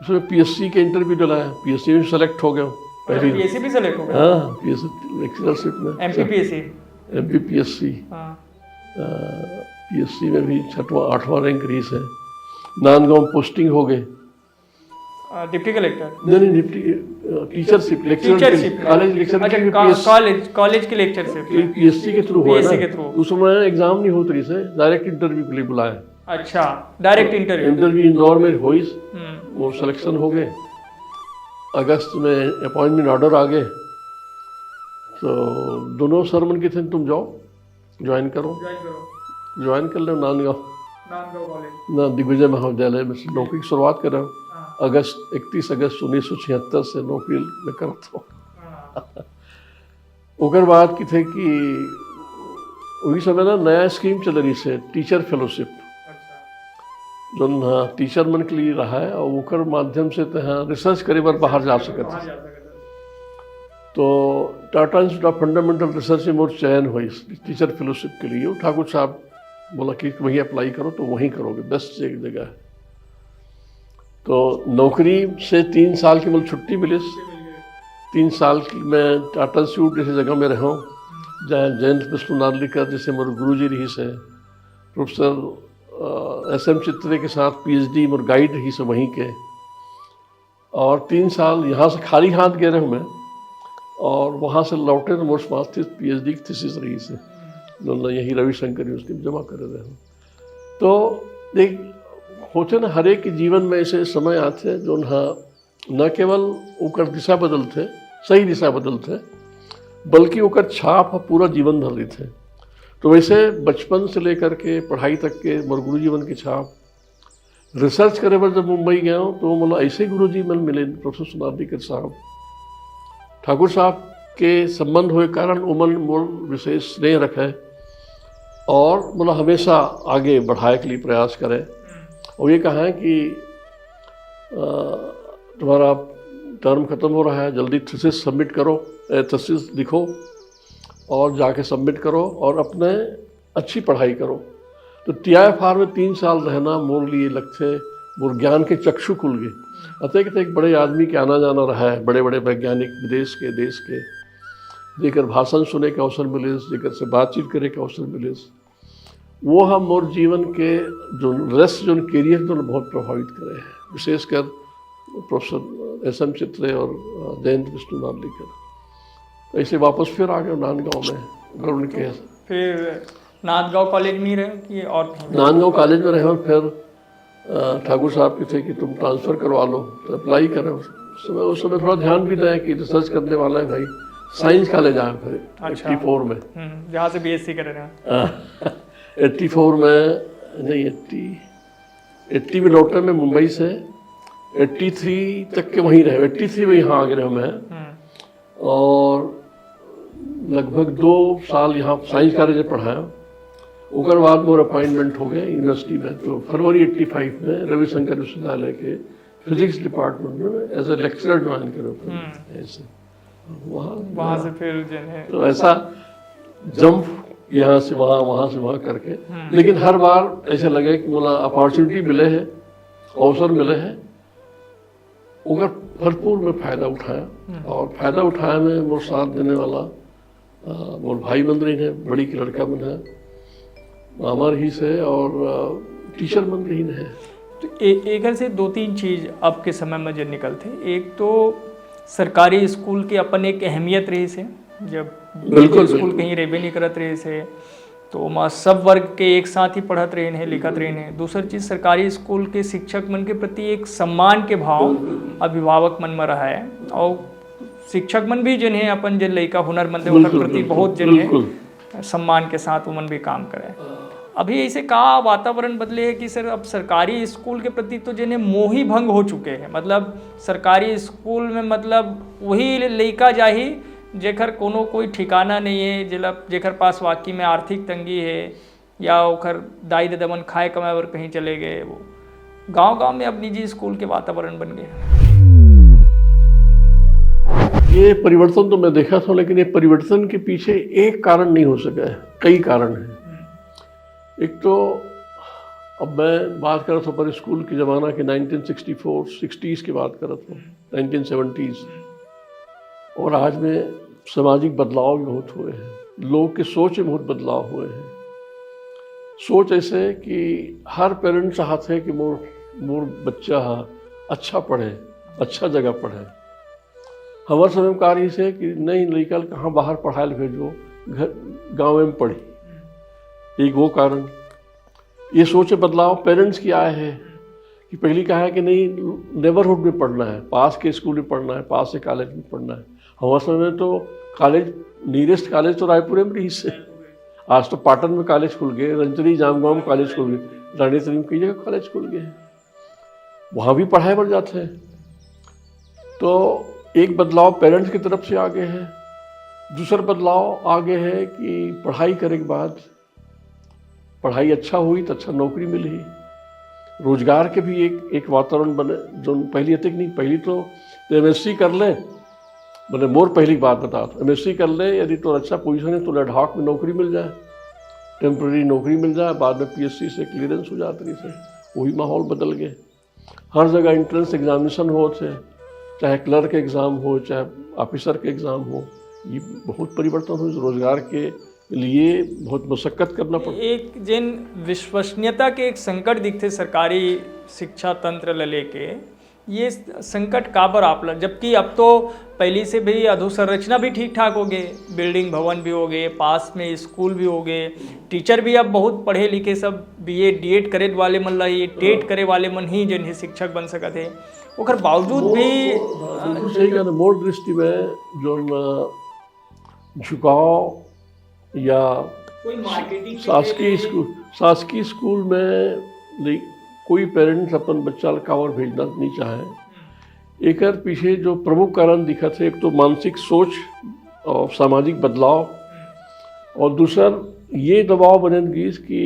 उसमें पीएससी के इंटरव्यू डला है, पीएससी में सेलेक्ट हो गया। पहली पीएससी भी सेलेक्ट हो गया? हाँ, पीएससी लेक्चरशिप में। एमपीपीएससी। एमपीपीएससी। हाँ। पीएससी में भी छठवां आठवां रैंक रही से। नांदगांव पोस्टिंग हो गए। Deputy collector? नहीं, नहीं, deputy, teachership, lecturer. Teachership. College lecturer अच्छा, के लिए पीएस- कॉलेज, कॉलेज की लेक्चरशिप। पीएससी के थ्रू हुआ पीएससी ना। के थ्रू। उस समय एग्जाम नहीं होता रही से, डायरेक्ट इंटरव्यू के लिए बुलाया। अच्छा, डायरेक्ट इंटरव्यू। इंटरव्यू इंदौर में हुई, हम्म। वो सिलेक्शन हो गए। अगस्त में अपॉइंटमेंट ऑर्डर आ गए, तो दोनों सर मन के थे, तुम जाओ, ज्वाइन करो। ज्वाइन करो। ज्वाइन कर लो नांदगांव। नांदगांव कॉलेज। ना, दिग्विजय महाविद्यालय में से नौकरी की शुरुआत करा। हाँ। अगस्त, इकतीस अगस्त उन्नीस सौ छिहत्तर से नौकरी में करता हूँ। हाँ। ओकर बाद की थे कि वही समय ना नया स्कीम चल रही से, टीचर फेलोशिप। अच्छा। जोन, हाँ, टीचर मन के लिए रहा है और ओकर माध्यम से ते हाँ रिसर्च करे बर बाहर जा सकत बाहर है। जा सकत है। तो Tata institute of fundamental research में मोर चयन हुई टीचर फेलोशिप के लिए। ठाकुर साहब बोला कि वहीं अप्लाई करो, तो वहीं करोगे, बेस्ट एक जगह है। तो नौकरी से तीन साल की मतलब छुट्टी मिली। तीन साल की मैं टाटा इंस्टीट्यूट जैसी जगह में रहा हूँ, जहाँ जयंत विष्णु नार्लिकर जैसे मोर गुरु जी रही से, प्रोफेसर एस एम चित्रे के साथ पीएचडी मोर गाइड रही से वहीं के। और तीन साल यहाँ से खाली हाथ गए रहे मैं, और वहाँ से लौटे तो मोर पास थी पीएचडी की थीसिस रही से, जो यही रविशंकर यूनिवर्सिटी में जमा करे रहे। तो देख, होते ना, हर एक के जीवन में ऐसे समय आते हैं जो ना, न केवल ओकर दिशा बदलते, सही दिशा बदलते, बल्कि ओकर छाप ह पूरा जीवन भर रहिथे। तो वैसे बचपन से लेकर के पढ़ाई तक के मोर गुरु जीवन की छाप। रिसर्च करे बर जब मुंबई गया हूँ, तो मोला ऐसे गुरु जी मन मिले, प्रोफेसर सोनार दिकर साहब, ठाकुर साहब के संबंध होए कारण उमन मोर विशेष स्नेह रखे और मोला हमेशा आगे बढ़ाए के लिए प्रयास करे। और ये कहा है कि अ, तुम्हारा टर्म खत्म हो रहा है, जल्दी थीसिस सबमिट करो, थीसिस लिखो और जाके सबमिट करो और अपने अच्छी पढ़ाई करो। तो टीआईएफआर में तीन साल रहना मोर लिए लगथे, मोर ज्ञान के चक्षु खुल गए। अतेक अतेक बड़े आदमी के आना जाना रहा है, बड़े बड़े वैज्ञानिक विदेश के, देश के, जेकर भाषण सुने के अवसर मिलिस, जेकर से बातचीत करे के अवसर मिलिस, वो ह मोर जीवन के जो रेस्ट, जो कैरियर, जो बहुत प्रभावित करे हैं, विशेषकर प्रोफेसर एस एम चित्रे और, अ, जयंत विष्णु नार्लिकर। तो ऐसे वापस फिर आ गए नांदगांव में, गरुड़ के। फिर नांदगांव कॉलेज में ही रहे कि और कहीं? नांदगांव कॉलेज में रहे और फिर, अ, ठाकुर साहब के थे कि तुम ट्रांसफर करवा लो, तो अप्लाई करें। उस समय, उस समय थोड़ा ध्यान भी दें कि रिसर्च करने वाला है भाई, साइंस कॉलेज आए फिर। अच्छा। एट्टी फोर में। हम्म, जहाँ से बीएससी करे रहे हैं। हाँ, एट्टी फोर में, नहीं, एट्टी, एट्टी में लौटे मैं मुंबई से, एट्टी थ्री तक के वहीं रहे, एट्टी थ्री में यहाँ आ गए रहे मैं। हम्म। और लगभग दो साल यहाँ साइंस कॉलेज में पढ़ाया। ओकर बाद मोर अपॉइंटमेंट हो गया यूनिवर्सिटी में, तो फरवरी एट्टी फाइव में रविशंकर विश्वविद्यालय के फिजिक्स डिपार्टमेंट में एज ए लेक्चरर ज्वाइन करो। हम्म। ऐसे वहाँ वहाँ से फिर जो है तो ऐसा जंप यहाँ से वहाँ, वहाँ से वहाँ करके। हम्म। लेकिन हर बार ऐसे लगे कि मोला अपॉर्चुनिटी मिले है, अवसर मिले है, ओकर भरपूर में फायदा उठाया। हम्म। और फायदा उठाए में मोर साथ देने वाला, अ, मोर भाई मन रहिन है, बड़ी के लड़का मन है, मामा रहिस है और, अ, टीचर मन रहिन है। तो ए-, एकर से दो तीन चीज अब के समय में जो निकलथे, एक तो सरकारी स्कूल के अपन एक अहमियत रहिस है, जब बिल्कुल, स्कूल बिल्कुल। कहीं रेबे नहीं करत रहिस है, तो ओमा सब वर्ग के एक साथ ही पढ़त रहिन हे, लिखत रहिन हे। दूसर चीज, सरकारी स्कूल के शिक्षक मन के प्रति एक सम्मान के भाव अभिभावक मन म रहा है, और शिक्षक मन भी जिन्हें अपन जिन लइका हुनरमंद है, ओकर बिल्कुल, प्रति बिल्कुल, बहुत जिन्हें बिल्कुल। सम्मान के साथ उमन भी काम करे। अभी ऐसे का वातावरण बदले है कि सर, अब सरकारी स्कूल के प्रति तो जिन्हें मोह ही भंग हो चुके हैं। मतलब, सरकारी स्कूल में, मतलब, वही लइका जाही जेकर कोनो कोई ठिकाना नहीं है, जेला, जेकर पास वाकई में आर्थिक तंगी है, या ओकर दाई ददा मन खाए कमाए बर कहीं चले गए। वो गांव-गांव में अब निजी स्कूल के वातावरण बन गए। ये परिवर्तन तो मैं देखा था, लेकिन ये परिवर्तन के पीछे एक कारण नहीं हो सका है, कई कारण हैं। एक तो, अब मैं बात कर रहा था पर स्कूल के ज़माना के, नाइनटीन सिक्सटी फ़ोर सिक्सटीज़ की बात कर रहा था, नाइनटीन सेवेंटीज़, और आज में सामाजिक बदलाव भी बहुत हुए हैं, लोग के सोच में बहुत बदलाव हुए हैं। सोच ऐसे कि हर पेरेंट चाहत है कि मोर मोर बच्चा हा अच्छा पढ़े, अच्छा जगह पढ़े। हमारे समय में का रहिस हे कि नहीं, लइका ल कहाँ बाहर पढ़ाए ल भेजो, घर, गाँव में पढ़ी। एक वो कारण। ये सोच में बदलाव पेरेंट्स की आए है कि पहली कहा है कि नहीं, नेबरहुड में पढ़ना है, पास के स्कूल में पढ़ना है, पास के कॉलेज में पढ़ना है। हमारे समय में तो कॉलेज, नियरेस्ट कॉलेज तो रायपुर में रहिस हे। आज तो पाटन में कॉलेज खुल गए, रंचरी जामगांव में कॉलेज खुल गए, रानीतरी में कई जगह कॉलेज खुल गए हैं, वहाँ भी पढ़ाए बर जाते हैं। तो एक बदलाव पेरेंट्स की तरफ से आ गए है। दूसर बदलाव आ गए है कि पढ़ाई करे के बाद पढ़ाई अच्छा हुई तो अच्छा नौकरी मिलही। रोजगार के भी एक, एक वातावरण बने, जो पहली अतिक नहीं, पहली तो एमएससी कर ले, मैंने मोर पहली बात बता, एमएससी कर ले, यदि तो अच्छा पोजीशन है तो लद्दाख में नौकरी मिल जाए, टेम्परेरी नौकरी मिल जाए, बाद में पीएससी से क्लियरेंस हो जात रहिस हे। वही माहौल बदल गए। हर जगह एंट्रेंस एग्जामिनेशन होत हे, चाहे क्लर्क एग्जाम हो, चाहे ऑफिसर के एग्जाम हो, ये बहुत परिवर्तन हो, रोजगार के लिए बहुत मशक्कत करना पड़ता। एक जिन विश्वसनीयता के एक संकट दिखथे सरकारी शिक्षा तंत्र ल लेके, ये संकट काबर आपला, जबकि अब तो पहली से भी अधोसंरचना भी ठीक ठाक हो गए, बिल्डिंग भवन भी हो गए, पास में स्कूल भी हो गए, टीचर भी अब बहुत पढ़े लिखे, सब बीए डीएड करे वाले मन ला, ये टेट करे वाले मन ही जिन ही शिक्षक बन सकत हे। ओकर बावजूद वो, भी वो, हाँ, बिल्कुल सही कहना। मोर दृष्टि में जो न झुकाव या कोई मार्केटिंग के शासकीय लिए स्कूल, शासकीय स्कूल में ले-, कोई पेरेंट्स अपन बच्चा ला काबर भेजना नहीं चाहे। एकर पीछे जो प्रमुख कारण दिखत हे, एक तो मानसिक सोच और सामाजिक बदलाव, और दूसर ये दबाव बनन गिस कि,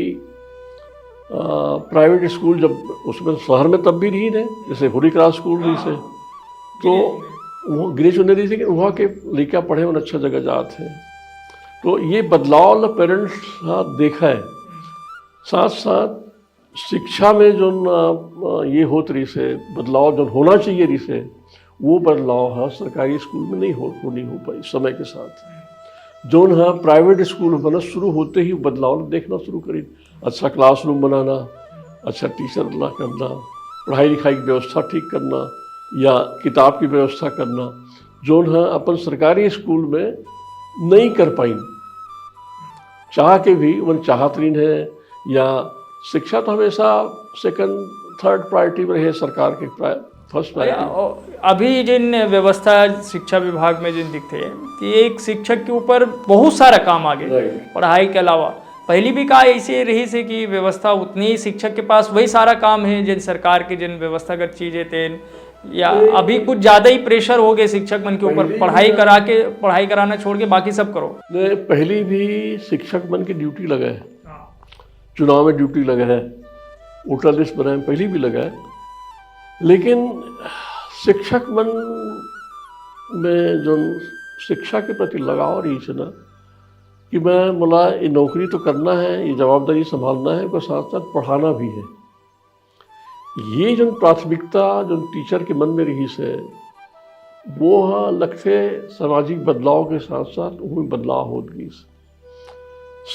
अ, प्राइवेट स्कूल जब उसमें शहर में तब भी रहिन हे, जैसे होली क्रॉस स्कूल रहिस हे, तो वो गिरीश उन्हें रहिस हे कि वहाँ के लइका पढ़े मन अच्छा जगह जात हे। तो ये बदलाव ल पेरेंट्स हा देखा है। साथ साथ शिक्षा में जो न, अ, ये होत रहिस हे, बदलाव जो होना चाहिए रहिस हे, वो बदलाव हा सरकारी स्कूल में नहीं हो, वो नहीं हो पाई समय के साथ। जोन हा प्राइवेट स्कूल बनना शुरू होते ही बदलाव देखना शुरू करी। अच्छा क्लासरूम बनाना, अच्छा टीचर ला करना, पढ़ाई लिखाई की व्यवस्था ठीक करना या किताब की व्यवस्था करना, जोन हा अपन सरकारी स्कूल में नहीं कर पाइन। चाह के भी उमन चाहत रहिन हे या शिक्षा तो हमेशा सेकंड, थर्ड प्रायोरिटी में रहे सरकार के, फर्स्ट प्रायोरिटी। अभी जिन व्यवस्था शिक्षा विभाग में जिन दिखथे कि एक शिक्षक के ऊपर बहुत सारा काम आ गए, राइट। पढ़ाई के अलावा। पहली भी का ऐसे रहिस हे कि व्यवस्था उतनी ही शिक्षक के पास वही सारा काम है जिन सरकार के जिन व्यवस्थागत चीज है तेन, या अभी कुछ ज्यादा ही प्रेशर हो गए शिक्षक मन के ऊपर, पहली पढ़ाई भी करा के, पढ़ाई कराना छोड़ के बाकी सब करो। नहीं, पहली भी शिक्षक मन की ड्यूटी लगा है, हाँ। चुनाव में ड्यूटी लगा है, वोटर लिस्ट बनाए में पहली भी लगा है, लेकिन शिक्षक मन में जो शिक्षा के प्रति लगाव रहिस हे ना, कि मैं, मोला ये नौकरी तो करना है, ये जवाबदारी संभालना है, पर साथ साथ पढ़ाना भी है। ये जो प्राथमिकता जो टीचर के मन में रहिस हे, वो हा लगथे सामाजिक बदलाव के साथ साथ उहू में बदलाव होत गिस।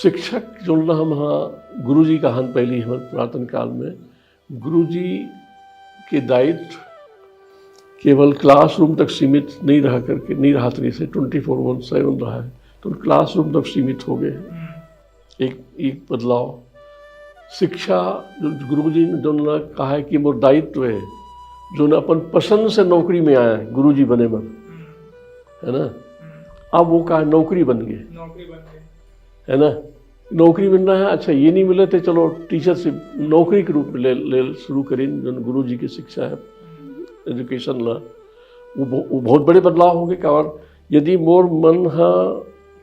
शिक्षक जो ना हम हा गुरुजी कहन पहली हमर पुरातन काल में, गुरुजी के दायित्व केवल क्लासरूम तक सीमित नहीं रहा करके, नहीं रहत रहिस हे, ट्वेंटी फ़ोर बाय सेवन रहा है, तो क्लासरूम तक सीमित हो गए हैं। एक एक बदलाव। शिक्षा, जो गुरुजी ने जोन ला कहा है कि मोर दायित्व है, जोन अपन पसंद से नौकरी में आए गुरुजी बने बर, है ना? अब वो का नौकरी बन गए, नौकरी बन गए। है ना? नौकरी मिलना है, अच्छा, ये नहीं मिले तो चलो टीचर से नौकरी के रूप में ले, ले शुरू करीन, जोन गुरुजी की शिक्षा है, एजुकेशन ला, वो बहु-, वो बहुत बड़े बदलाव हो गए। और यदि मोर मन ह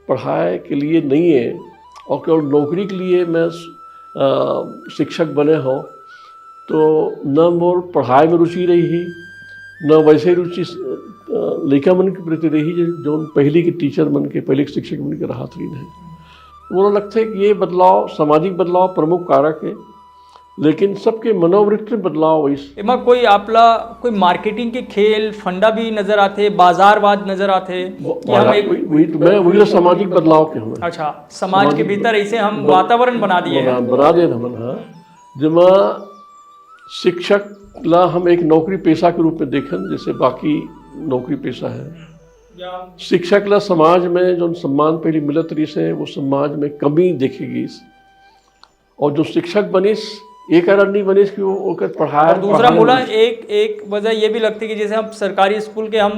पढ़ाई के लिए नहीं है और केवल नौकरी के लिए मैं, अ, शिक्षक बने हो, तो न मोर पढ़ाई में रुचि रही ही, न वैसे रुचि, अ, लइका मन के प्रति रही, जो, जोन पहली के टीचर मन के, पहली के शिक्षक मन के राहत रही है। मोला लगता है कि ये बदलाव, सामाजिक बदलाव प्रमुख कारक है, लेकिन सबके मनोवृत्ति में बदलाव होइस। एमा कोई आपला कोई मार्केटिंग के खेल, फंडा भी नजर आथे, बाजारवाद नजर आथे वो, कि हम बाजार, एक वही, वही तो मैं, वही तो सामाजिक बदलाव के हूँ। अच्छा, समाज के सामाजिक भीतर ऐसे हम बन-, वातावरण बना दिए बना, हैं। बना दे हमन, हाँ। जेमा शिक्षक ला हम एक नौकरी पेशा के रूप में देखन, जैसे बाकी नौकरी पेशा है। या शिक्षक ला समाज में जो सम्मान पहले मिलत रहिस है, वो सम्मान में कमी देखे गईस। और जो शिक्षक बनिस, ये कारण नहीं बनिस कि वो ओकर पढ़ाई, और दूसरा पढ़ाई मोला में एक, एक वजह ये भी लगती कि जैसे हम सरकारी स्कूल के, हम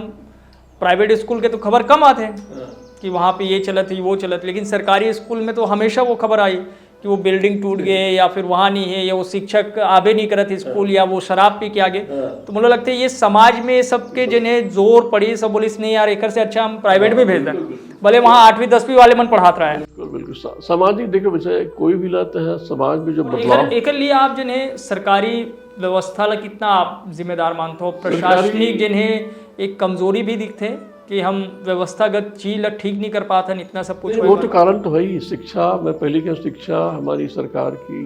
प्राइवेट स्कूल के तो खबर कम आथे हाँ। कि वहाँ पे ये चलत है, वो चलत, लेकिन सरकारी स्कूल में तो हमेशा वो खबर आई कि वो बिल्डिंग टूट गए या फिर वहाँ नहीं है, या वो शिक्षक आबे नहीं करत स्कूल, हाँ। या वो शराब पी के आगे। हाँ। तो मुझे लगता है ये समाज में सबके जिन्हें जोर पड़ी, सब बोलिस, "नहीं यार, एकर से अच्छा हम प्राइवेट में भेज दें।" बिल्कुल, बिल्कुल। भले वहाँ आठवीं दसवीं वाले मन पढ़ात रहे हैं। बिल्कुल, बिल्कुल। सा-, सामाजिक, देखो बच्चा, कोई भी लाता है, समाज में जो बदलाव एकर, एकर लिए आप जिन्हें सरकारी व्यवस्था ला कितना आप जिम्मेदार मानते हो? सरकारी प्रशासनिक जिन्हें एक कमजोरी भी दिखते कि हम व्यवस्थागत चीज ला ठीक नहीं कर पाते हैं, इतना सब कुछ नहीं, होए वो तो बर। कारण तो है ही। शिक्षा, मैं पहले क्या, शिक्षा हमारी सरकार की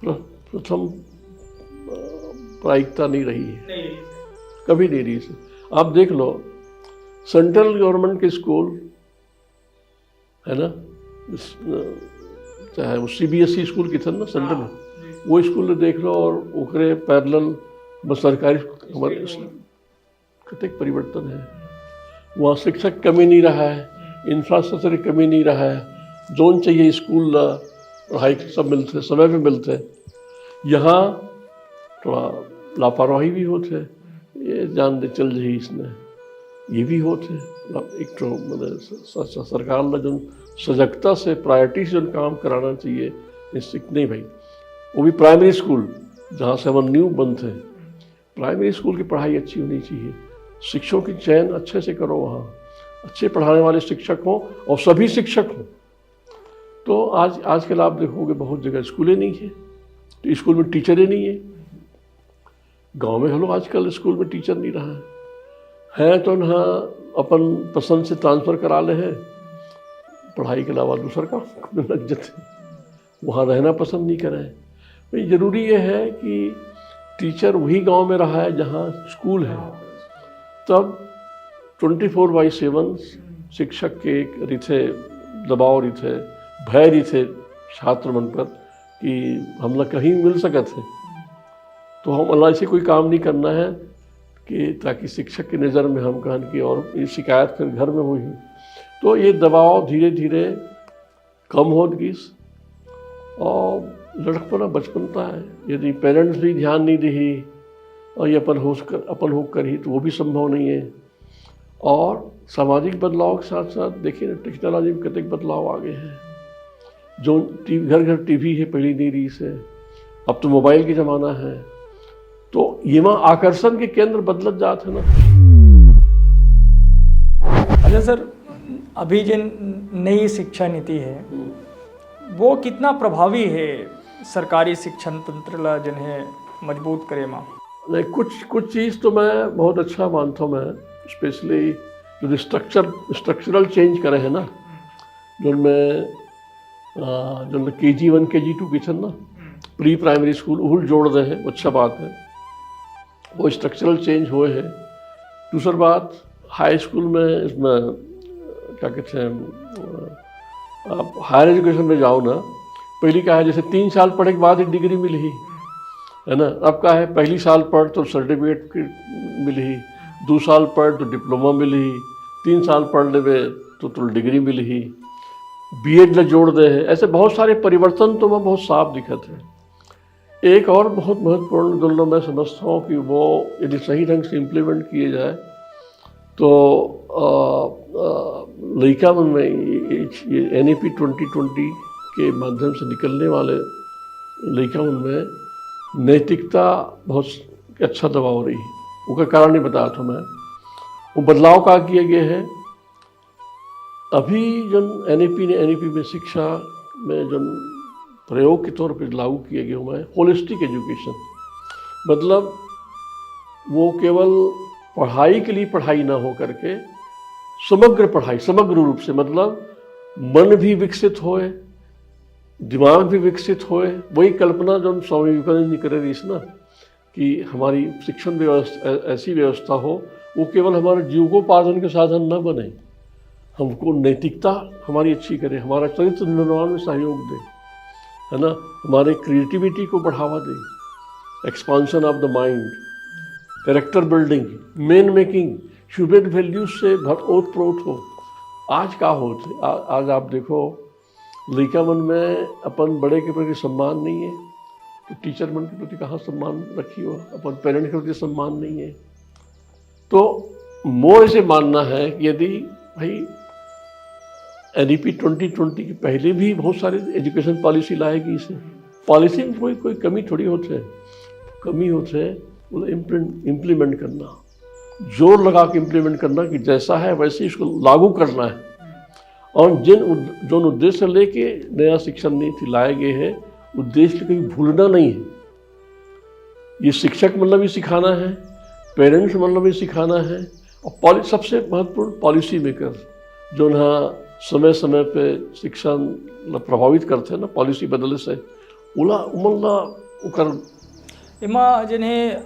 प्र-, प्रथम, अ, प्रायिकता नहीं रही है। नहीं रही। कभी नहीं रही। आप देख लो, सेंट्रल गवर्नमेंट के स्कूल, है ना, इस, अ, चाहे वो सीबीएसई स्कूल की थे ना, सेंट्रल, हाँ, जी। वो स्कूल देख लो और ओकरे पैरेलल बस सरकारी हमारे स्कूल। कतेक परिवर्तन है। वहाँ शिक्षक कमी नहीं रहा है, इंफ्रास्ट्रक्चर की कमी नहीं रहा है, जोन चाहिए स्कूल ला, पढ़ाई के सब मिलते, समय पे मिलते। यहाँ थोड़ा लापरवाही भी होते, ये जान दे चल जाही इसने, ये भी होते। मतलब एक तो मतलब स-, स-, स-, सरकार ला जो सजगता से, प्रायोरिटी से जो काम कराना चाहिए, निश्चित नहीं भाई। वो भी प्राइमरी स्कूल, जहाँ से हमर नींव बनते, प्राइमरी स्कूल की पढ़ाई अच्छी होनी चाहिए, शिक्षकों की चयन अच्छे से करो, वहाँ अच्छे पढ़ाने वाले शिक्षक हों और सभी शिक्षक हों। तो आज, आजकल आप देखोगे बहुत जगह स्कूलें नहीं है, तो स्कूल में टीचरें नहीं है। गांव में हम लोग आजकल स्कूल में टीचर नहीं रहा है, है तो ना अपन पसंद से ट्रांसफ़र करा ले हैं, पढ़ाई के अलावा दूसर काम में लग जाते हैं। वहाँ रहना पसंद नहीं करें। भाई, जरूरी ये है कि टीचर वही गांव में रहा है जहाँ स्कूल है, तब ट्वेंटी फोर बाई सेवन शिक्षक के एक रिथे, दबाव रिथे, भय रिथे छात्र मन पर कि हमला कहीं मिल सकत है। तो हमला ऐसे कोई काम नहीं करना है कि ताकि शिक्षक की नज़र में हम कहन कि और ये शिकायत फिर घर में हुई। तो ये दबाव धीरे धीरे कम होत गिस। और लड़कपना बचपन ता है, यदि पेरेंट्स भी ध्यान नहीं देही और ये अपन होश कर, अपन हो करही, तो वो भी संभव नहीं है। और सामाजिक बदलाव के साथ साथ देखिए ना, टेक्नोलॉजी में कतेक बदलाव आ गए हैं। जो टीवी, घर घर टीवी है, पहली नहीं रही से, अब तो मोबाइल के ज़माना है। तो ये वहाँ आकर्षण के केंद्र बदलत जात है ना। अच्छा सर, अभी जिन नई शिक्षा नीति है, वो कितना प्रभावी है सरकारी शिक्षण तंत्र ला जिन्हें मजबूत करे मा? नहीं, कुछ, कुछ चीज़ तो मैं बहुत अच्छा मानता हूँ मैं, स्पेशली जो स्ट्रक्चर, स्ट्रक्चरल चेंज करे हैं ना, जो मैं, अ, जो केजी वन, केजी टू के छन ना, प्री प्राइमरी स्कूल, उहुल जोड़ दे हैं, अच्छा बात है। वो स्ट्रक्चरल चेंज हुए हैं। दूसर बात, हाई स्कूल में, इसमें, क्या कहते हैं, आप हायर एजुकेशन में जाओ ना, पहली का है जैसे तीन साल पढ़े के बाद ही डिग्री मिली, है ना? अब का है, पहली साल पढ़ तो सर्टिफिकेट मिली, दो साल पढ़ तो डिप्लोमा मिली, तीन साल पढ़ लेवे तो तो डिग्री मिली। बीएड ला जोड़ दे हे। ऐसे बहुत सारे परिवर्तन तो मैं बहुत साफ दिखत हे। एक और बहुत महत्वपूर्ण, जो मैं समझता हूँ कि वो यदि सही ढंग से इम्प्लीमेंट किए जाए, तो अ, अ, लइका मन में ये, ये, ये एनईपी ट्वेंटी ट्वेंटी के माध्यम से निकलने वाले लइका मन में नैतिकता बहुत अच्छा दबाव रही। ओकर कारण नहीं बताया था मैं। वो बदलाव का किया गया है, अभी जन एनईपी ने, एनईपी में शिक्षा में जन प्रयोग के तौर पर लागू किए गए हुए हैं होलिस्टिक एजुकेशन, मतलब वो केवल पढ़ाई के लिए पढ़ाई ना हो करके समग्र पढ़ाई, समग्र रूप से, मतलब मन भी विकसित होए, दिमाग भी विकसित होए। वही कल्पना जो स्वामी विवेकानंद जी करे रही ना, कि हमारी शिक्षण व्यवस्था, ऐसी व्यवस्था हो, वो केवल हमारे जीविकोपार्जन के साधन न बने, हमको नैतिकता हमारी अच्छी करे, हमारा चरित्र निर्माण में सहयोग दे, है ना, हमारे क्रिएटिविटी को बढ़ावा दे, expansion of the mind, character building, man making, human values से भर ओत प्रोत हो। आज का होत है, आ, आज आप देखो, लइका मन में अपन बड़े के प्रति सम्मान नहीं है, तो टीचर मन के प्रति कहाँ सम्मान रखी हो, अपन पेरेंट्स के प्रति सम्मान नहीं है। तो मोर ऐसे मानना है कि यदि भाई एनईपी ट्वेंटी ट्वेंटी के पहले भी बहुत सारी एजुकेशन पॉलिसी लाए गई से, पॉलिसी में कोई कोई कमी थोड़ी होते है, कमी होते है वो इम्प्लीमेंट करना, जोर लगा के इम्प्लीमेंट करना कि जैसा है वैसे इसको लागू करना है। और जिन उद-, जो उद्देश्य लेके नया शिक्षा नीति लाए गए हैं, उद्देश्य कभी भूलना नहीं है। ये शिक्षक मतलब भी सिखाना है, पेरेंट्स मतलब भी सिखाना है, और पॉलि-, सबसे महत्वपूर्ण पॉलिसी मेकर, जो ना समय समय पे शिक्षा ल प्रभावित करते हैं ना पॉलिसी बदले से, उला उमन ला उकर एमा जिन्हें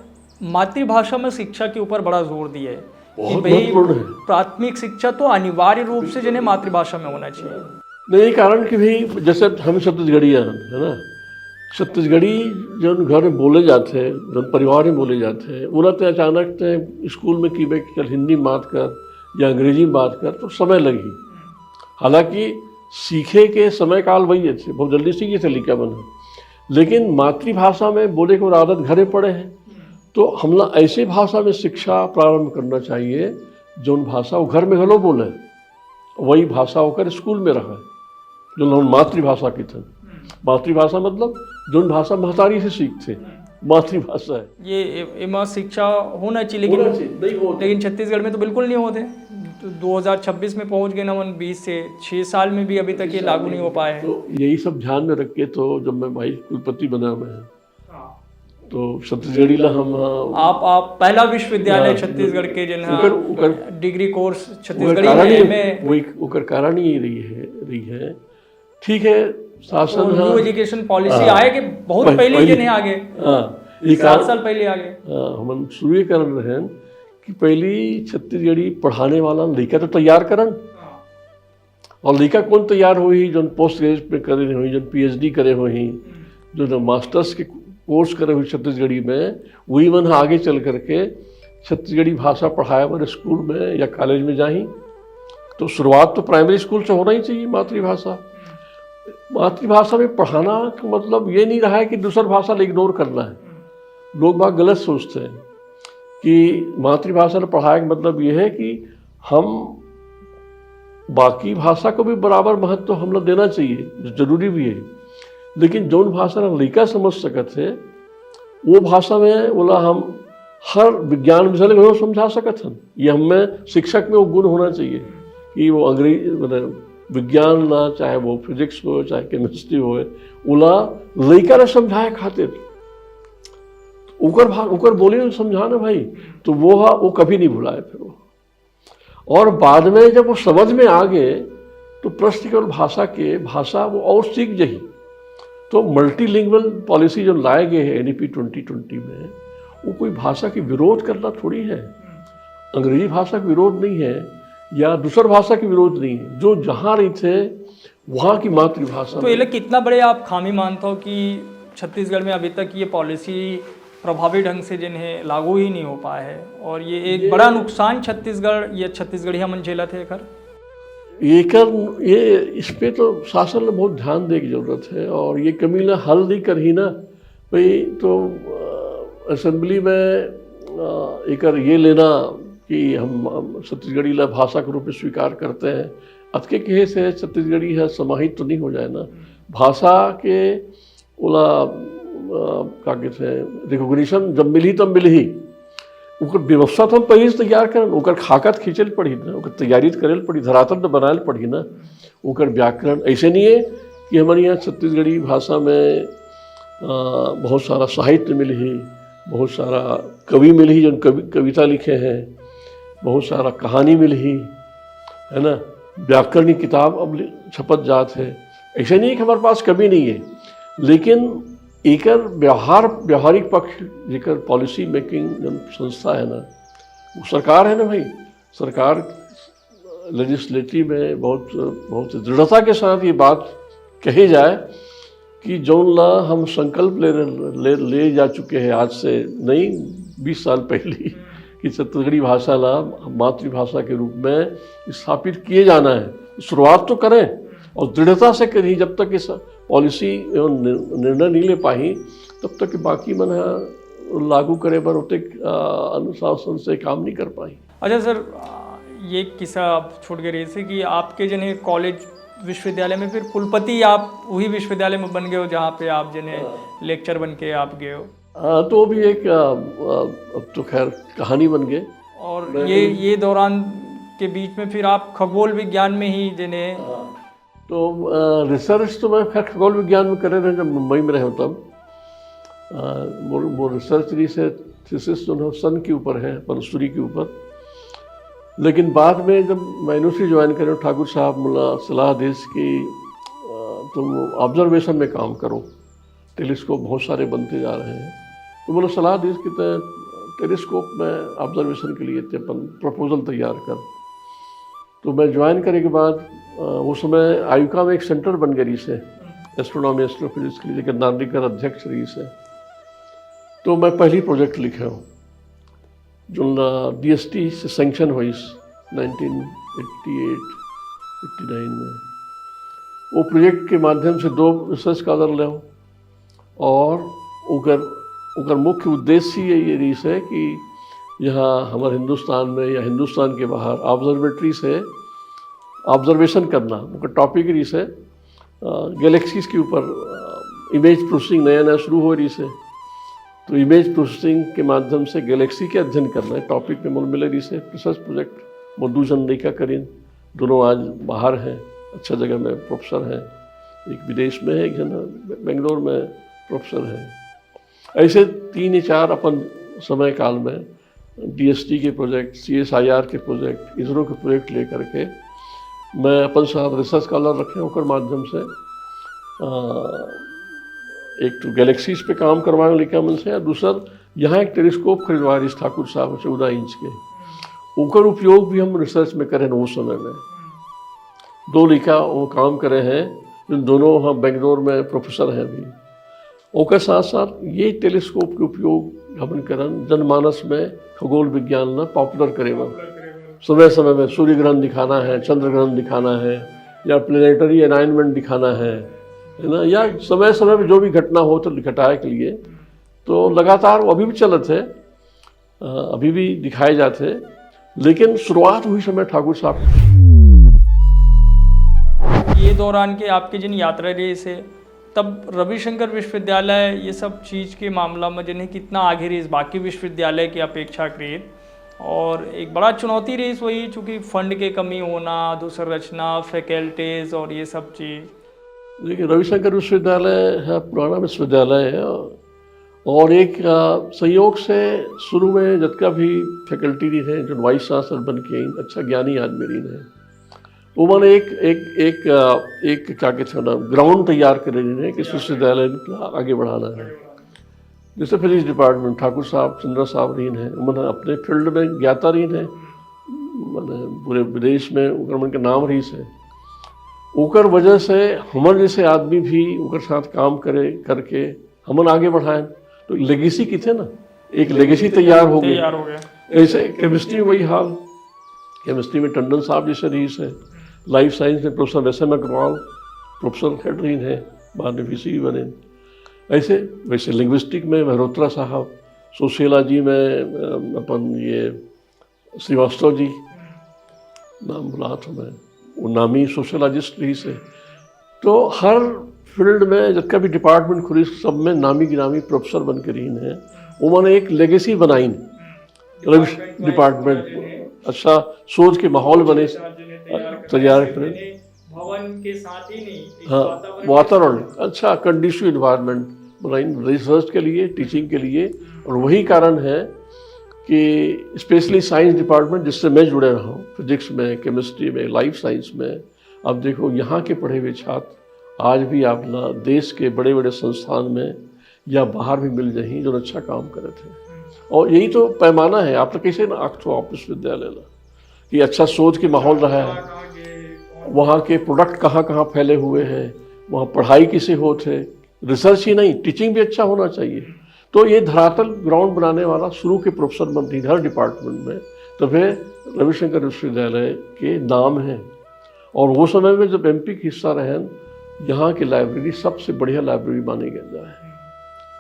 मातृभाषा में शिक्षा के ऊपर बड़ा जोर दिया है कि बहुत भाई महत्वपूर्ण है। प्राथमिक शिक्षा तो अनिवार्य रूप से जिन्हें मातृभाषा में होना चाहिए। नहीं, ये कारण कि भाई जैसे हम छत्तीसगढ़ी हैं, है ना, छत्तीसगढ़ी जो घर में बोले जाते हैं, जो परिवार में बोले जाते हैं, उन्हें तो अचानक ते स्कूल में की भाई चल हिंदी में बात कर या अंग्रेजी में बात कर, तो समय लगी। हालांकि सीखे के समय काल वही है, बहुत जल्दी सीखे थे लिखा बना, लेकिन मातृभाषा में बोले के आदत घरे पड़े हैं। तो हमला ऐसे भाषा में शिक्षा प्रारंभ करना चाहिए, जोन भाषा वो घर में घलो बोले, वही भाषा होकर स्कूल में रहे, जो हम मातृभाषा की थे। मातृभाषा मतलब जोन भाषा महतारी से सीखते, मातृभाषा है। ये ए-, एमा शिक्षा होना चाहिए, लेकिन होना चाहिए, नहीं होते। लेकिन छत्तीसगढ़ में तो बिल्कुल नहीं होते। तो दो हज़ार छब्बीस में पहुंच गए ना, मन बीस से छः साल में भी अभी तक ये लागू नहीं हो पाए हैं। तो यही सब ध्यान में रख के तो जब मैं वाइस कुलपति बना मैं, हाँ। तो छत्तीसगढ़ी ला हम, हाँ। आप, आप पहला विश्वविद्यालय हाँ, छत्तीसगढ़ के जन, हाँ, उकर, उकर, डिग्री कोर्स छत्तीसगढ़ी में, में। वही, उकर कारण ही रही है, रही है। ठीक है, शासन, और न्यू हाँ। एजुकेशन पॉलिसी हाँ। आए के बहुत पहले, पहले, पहले जिन्हें आगे, हाँ, ये सात साल पहले आगे। हाँ, हमन शुरू ये करन रहे हैं कि पहली छत्तीसगढ़ी पढ़ाने वाला लइका तो तैयार करन। हाँ। और लइका कौन तैयार होही, जोन पोस्ट ग्रेजुएट में करे होही, जोन पीएचडी करे होही, जोन मास्टर्स के कोर्स करे होही छत्तीसगढ़ी में, वही मन ह आगे चल करके छत्तीसगढ़ी भाषा पढ़ाए बर स्कूल में या कॉलेज में जाही। तो शुरुआत तो प्राइमरी स्कूल से होना ही चाहिए, मातृभाषा। मातृभाषा में पढ़ाना का मतलब ये नहीं रहा है कि दूसर भाषा ला इग्नोर करना है। लोग बाग गलत सोचते हैं कि मातृभाषा ला पढ़ाए का मतलब ये है कि हम बाकी भाषा को भी बराबर महत्व हम लोग देना चाहिए, जो जरूरी भी है, लेकिन जौन भाषा ला लइका समझ सकत है, वो भाषा में ओला हम हर विज्ञान विषय में समझा सकत हन। ये हमें शिक्षक में वो गुण होना चाहिए कि वो अंग्रेजी, मतलब विज्ञान ना, चाहे वो फिजिक्स हो, चाहे केमिस्ट्री हो, ओला लइका ला समझाए खातिर ओकर भा-, ओकर बोली में समझाना भाई, तो वो हा, वो कभी नहीं भुलाए फिर वो। और बाद में जब वो समझ में आ गए, तो प्रश्न केवल भाषा के, भाषा वो और सीख जही। तो मल्टीलिंगुअल पॉलिसी जो लाए गए हैं एनईपी ट्वेंटी ट्वेंटी में, वो कोई भाषा की विरोध करना थोड़ी है। अंग्रेजी भाषा का विरोध नहीं है या दूसर भाषा की विरोध नहीं है। जो जहाँ रही थे, वहाँ की मातृभाषा तो में। ये लोग कितना बड़े आप खामी मानता हो कि छत्तीसगढ़ में अभी तक ये पॉलिसी प्रभावी ढंग से जिन्हें लागू ही नहीं हो पाया है, और ये एक ये बड़ा नुकसान छत्तीसगढ़ या छत्तीसगढ़िया मन झेलत है एकर? ये कर ये इस पे तो शासन ल बहुत ध्यान दे के जरूरत है, और ये कमी ला हल नहीं करही ना भाई, तो असेंबली में एकर ये लेना कि हम छत्तीसगढ़ी ला भाषा के रूप में स्वीकार करते हैं, अतके कहे से छत्तीसगढ़ी है समाहित तो नहीं हो जाए ना। भाषा के ओला का कहते हैं, रिकॉग्निशन जब मिलही तब मिलही। ओकर व्यवस्था तो हम पहले से तैयार करन, ओकर खाका त खींचे ल पड़ही ना, ओकर तैयारी त करे ल पड़ही, धरातल त बनाए ल पड़ही ना। ओकर व्याकरण ऐसे नहीं है कि हमारे यहाँ छत्तीसगढ़ी भाषा में बहुत सारा साहित्य मिलही, बहुत सारा कवि मिलही जो कवि कविता लिखे हैं, बहुत सारा कहानी मिलही, है ना, व्याकरण की किताब अब छपत जात है। ऐसे नहीं है कि हमारे पास कमी नहीं है, लेकिन एकर व्यवहार, व्यावहारिक पक्ष जेकर पॉलिसी मेकिंग जन संस्था है ना, वो सरकार है ना भाई। सरकार लेजिस्लेटिव में बहुत बहुत दृढ़ता के साथ ये बात कही जाए कि जौन ला हम संकल्प ले ले, ले जा चुके हैं आज से नहीं, बीस साल पहले ही, कि छत्तीसगढ़ी भाषा ला मातृभाषा के रूप में स्थापित किए जाना है। शुरुआत तो करें और दृढ़ता से करें। जब तक इस पॉलिसी एवं निर्णय नहीं ले पाही, तब तक बाकी मन लागू करे बर ओतेक अनुशासन से काम नहीं कर पाही। अच्छा सर, ये किस्सा छूट गए रही कि आपके जने कॉलेज विश्वविद्यालय में फिर कुलपति आप वही विश्वविद्यालय में बन गए हो जहाँ पे आप जने लेक्चर बन के आप गए हो। आ, तो भी एक आ, आ, अब तो खैर कहानी बन गए। और ये ये दौरान के बीच में फिर आप खगोल विज्ञान में ही जने तो रिसर्च तो मैं खैर खगोल विज्ञान में करे रहे जब मुंबई में रहे तब। मोर मोर रिसर्च रही से थीसिस जो है सन के ऊपर है, अपन सूर्य के ऊपर। लेकिन बाद में जब मैं यूनिवर्सिटी ज्वाइन करे, ठाकुर साहब मोला सलाह देस कि तुम ऑब्जर्वेशन में काम करो, टेलीस्कोप बहुत सारे बनते जा रहे हैं। तो मोला सलाह देस कि टेलीस्कोप में ऑब्जर्वेशन के लिए अपन प्रपोजल तैयार कर। तो मैं ज्वाइन करे के बाद उस समय आयुका में एक सेंटर बन गई से एस्ट्रोनॉमी एस्ट्रोफिजिक्स के लिए, जेकर नार्लिकर अध्यक्ष रही से। तो मैं पहली प्रोजेक्ट लिखे हूँ जो डीएसटी से सैंक्शन हुई nineteen eighty eight eighty nine में। वो प्रोजेक्ट के माध्यम से दो रिसर्च स्कॉलर ले हूँ और ओकर ओकर मुख्य उद्देश्य ये ये रही है कि यहाँ हमारे हिंदुस्तान में या हिंदुस्तान के बाहर ऑब्जर्वेटरी से ऑब्जर्वेशन करना, ओकर टॉपिक रही है गैलेक्सीज के ऊपर इमेज प्रोसेसिंग नया नया शुरू हो रही है। तो इमेज प्रोसेसिंग के माध्यम से गैलेक्सी के अध्ययन करना है टॉपिक में मोर मिले रही है रिसर्च प्रोजेक्ट। मोर दू जन लड़का करीन, दोनों आज बाहर हैं, अच्छा जगह में प्रोफेसर हैं, एक विदेश में है, एक जन बेंगलोर में प्रोफेसर है। ऐसे तीन या चार अपन समय काल में डीएसटी के प्रोजेक्ट, सीएसआईआर के प्रोजेक्ट, इसरो के प्रोजेक्ट लेकर के मैं अपन साथ रिसर्च स्कॉलर रखे, ओकर माध्यम से एक तो गैलेक्सीज पे काम करवाए लड़का मन से, और दूसर यहाँ एक टेलीस्कोप खरीदवाए रहिस ठाकुर साहब चौदह इंच के, ओकर उपयोग भी हम रिसर्च में करें उस समय में। दो लड़का वो काम करे हैं, दोनों हम बेंगलोर में प्रोफेसर हैं अभी। ओकर साथ साथ ये टेलीस्कोप के उपयोग हमन करन जनमानस में खगोल विज्ञान ला पॉपुलर करे बर। समय समय में सूर्य ग्रहण दिखाना है, चंद्र ग्रहण दिखाना है, या प्लेनेटरी अलाइनमेंट दिखाना है, है ना, या समय समय में जो भी घटना हो तो घटाए के लिए। तो लगातार वो अभी भी चलत है, अभी भी दिखाए जाते हैं। लेकिन शुरुआत हुई समय ठाकुर साहब। ये दौरान के आपके जिन यात्रा रहे से तब रविशंकर विश्वविद्यालय ये सब चीज़ के मामला में जिन्हें कितना आगे रही बाकी विश्वविद्यालय की अपेक्षा करीब, और एक बड़ा चुनौती रही वही चूँकि फंड के कमी होना, दूसर रचना, फैकल्टीज और ये सब चीज़। देखिए, रविशंकर विश्वविद्यालय है पुराना विश्वविद्यालय है, और एक संयोग से शुरू में जतका भी फैकल्टी रही है जो वाइस चांसलर बन के अच्छा ज्ञानी आदमी रही है, वो मैंने एक एक एक एक क्या कहते हैं ना, ग्राउंड तैयार कर रही है कि विश्वविद्यालय आगे बढ़ाना है। जैसे फिजिक्स डिपार्टमेंट ठाकुर साहब, चंद्रा साहब रही हैं, उन्होंने अपने फील्ड में ज्ञाता रही हैं, मैंने पूरे विदेश में उनकर मन के नाम रही है। ओकर वजह से हमर जैसे आदमी भी ओकर साथ काम करे करके हमन आगे बढ़ाए। तो लेगेसी की थे ना, एक लेगेसी तैयार हो गई। तैयार हो गया। ऐसे केमिस्ट्री वही हाल, केमिस्ट्री में टंडन साहब जैसे रही है, लाइफ साइंस में प्रोफेसर वैसे अग्रवाल, प्रोफेसर हेड रहिन हे, बाद में वीसी भी बने। ऐसे वैसे लिंग्विस्टिक में मेहरोत्रा साहब, सोशियोलॉजी में अ, अपन ये श्रीवास्तव जी, नाम भुलात हों मैं, वो नामी सोशियोलॉजिस्ट रहिस हे। तो हर फील्ड में जितना भी डिपार्टमेंट खुलिस, सब में नामी गिरामी प्रोफेसर बन के रहिन हे। उमन एक लेगेसी बनाइन, रविश डिपार्टमेंट, अच्छा सोच के माहौल बने, तैयार करें। भवन के साथ ही नहीं, एक हाँ, वातावरण वातावरण, अच्छा कंडीसिव एनवायरनमेंट बनाइन रिसर्च के लिए, टीचिंग के लिए। और वही कारण है कि स्पेशली साइंस डिपार्टमेंट, जिससे मैं जुड़े रहा हूँ, फिजिक्स में, केमिस्ट्री में, लाइफ साइंस में, आप देखो, यहाँ के पढ़े हुए छात्र आज भी आप ना देश के बड़े बड़े संस्थान में या बाहर भी मिल जाही, जो अच्छा काम करत हे। और यही तो पैमाना है, आप तो कैसे ना आखथो आप विश्वविद्यालय ला कि अच्छा शोध के माहौल रहा है, वहाँ के प्रोडक्ट कहाँ कहाँ फैले हुए हैं, वहाँ पढ़ाई किसे होत हे, रिसर्च ही नहीं, टीचिंग भी अच्छा होना चाहिए। तो ये धरातल ग्राउंड बनाने वाला शुरू के प्रोफेसर बनती हर डिपार्टमेंट में, तो फिर रविशंकर विश्वविद्यालय के नाम है। और वो समय में जब एमपी के हिस्सा रहेन, यहाँ की लाइब्रेरी सबसे बढ़िया लाइब्रेरी मानी गई है।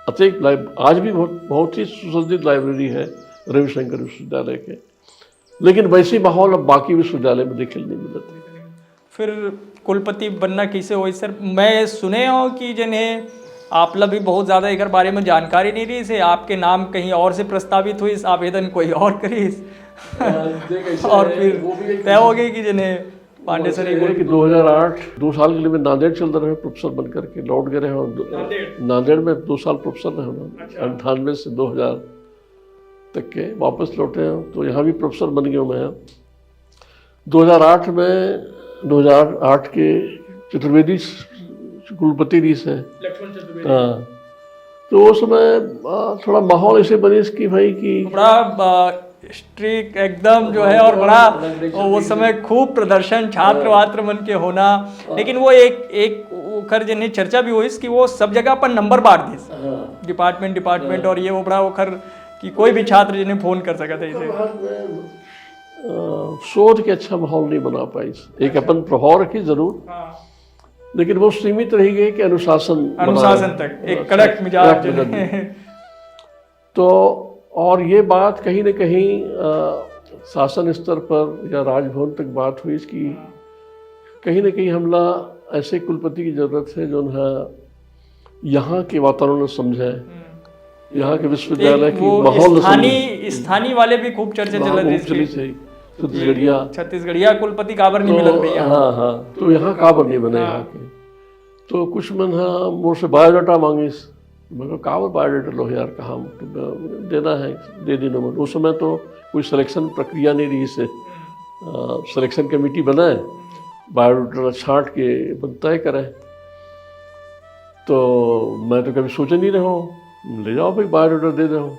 अतः एक लाइब-, आज भी बहुत, बहुत ही सुसज्जित लाइब्रेरी है रविशंकर विश्वविद्यालय के, लेकिन वैसी माहौल अब बाकी विश्वविद्यालय में देखे नहीं मिलत। फिर कुलपति बनना कैसे होइस सर? मैं सुने हों कि जिन्हें आप ला भी बहुत ज़्यादा एकर बारे में जानकारी नहीं रहिस हे, आपके नाम कहीं और से प्रस्तावित होइस, आवेदन कोई और करिस और फिर तय हो गई कि जिन्हें पांडे सर ये कि दो हज़ार आठ, दो साल के लिए मैं नांदेड़ चल रहे हैं प्रोफेसर बन करके, लौट गए रहे और दो- नांदेड़। नांदेड़ में दो साल प्रोफेसर रहे हूँ, अच्छा। अंठानवे से दो हज़ार तक के वापस लौटे हैं, तो यहाँ भी प्रोफेसर बन गया हूँ मैं। दो हज़ार आठ में, दो हज़ार आठ के चतुर्वेदी कुलपति रहिस हे। लक्ष्मण चतुर्वेदी। हाँ, तो वो समय आ, थोड़ा माहौल ऐसे बनिस कि भाई कि बड़ा स्ट्रिक्ट एकदम जो है, और बड़ा वो समय खूब प्रदर्शन छात्र वात्र मन के होना, लेकिन वो एक एक ओकर जिन्हें चर्चा भी होइस कि वो सब जगह अपन नंबर बांट दिस, हाँ, डिपार्टमेंट डिपार्टमेंट, और ये वो बड़ा ओकर कि कोई भी छात्र जिन्हें फोन कर सकत हे इसे। अ, शोध के अच्छा माहौल नहीं बना पाइस। एक अपन प्रभाव रखी जरूर, हाँ, लेकिन वो सीमित रही गई कि अनुशासन बना अनुशासन रहे। तक एक अच्छा, कड़क मिजाज कड़क मिजाज। जिन्हें तो और ये बात कहीं ना कहीं अ, शासन स्तर पर या राजभवन तक बात हुई इसकी, कहीं ना कहीं हमला ऐसे कुलपति की जरूरत है जो ना यहाँ के वातावरण में समझे, यहाँ के विश्वविद्यालय एक की वो माहौल में स्थानीय समझे। स्थानीय वाले भी खूब चर्चा चलत वहाँ रही खूब चली इसकी। थी छत्तीसगढ़िया। छत्तीसगढ़िया कुलपति काबर नहीं मिलत भैया। हाँ, हाँ, तो यहाँ काबर नहीं बने हाँ। यहाँ के। तो कुछ मन हाँ मोर से बायोडाटा मांगिस, मैं कहा, "काबर बायोडाटा लो यार, कहाँ देना है, दे दिन में।" उस समय तो कोई सिलेक्शन प्रक्रिया नहीं रहिस हे, सिलेक्शन कमेटी बनाए, बायोडाटा छांट के अपन तय करे। तो मैं तो कभी सोचे नहीं रहा हूँ, ले जाओ भाई, बायोडाटा दे दो।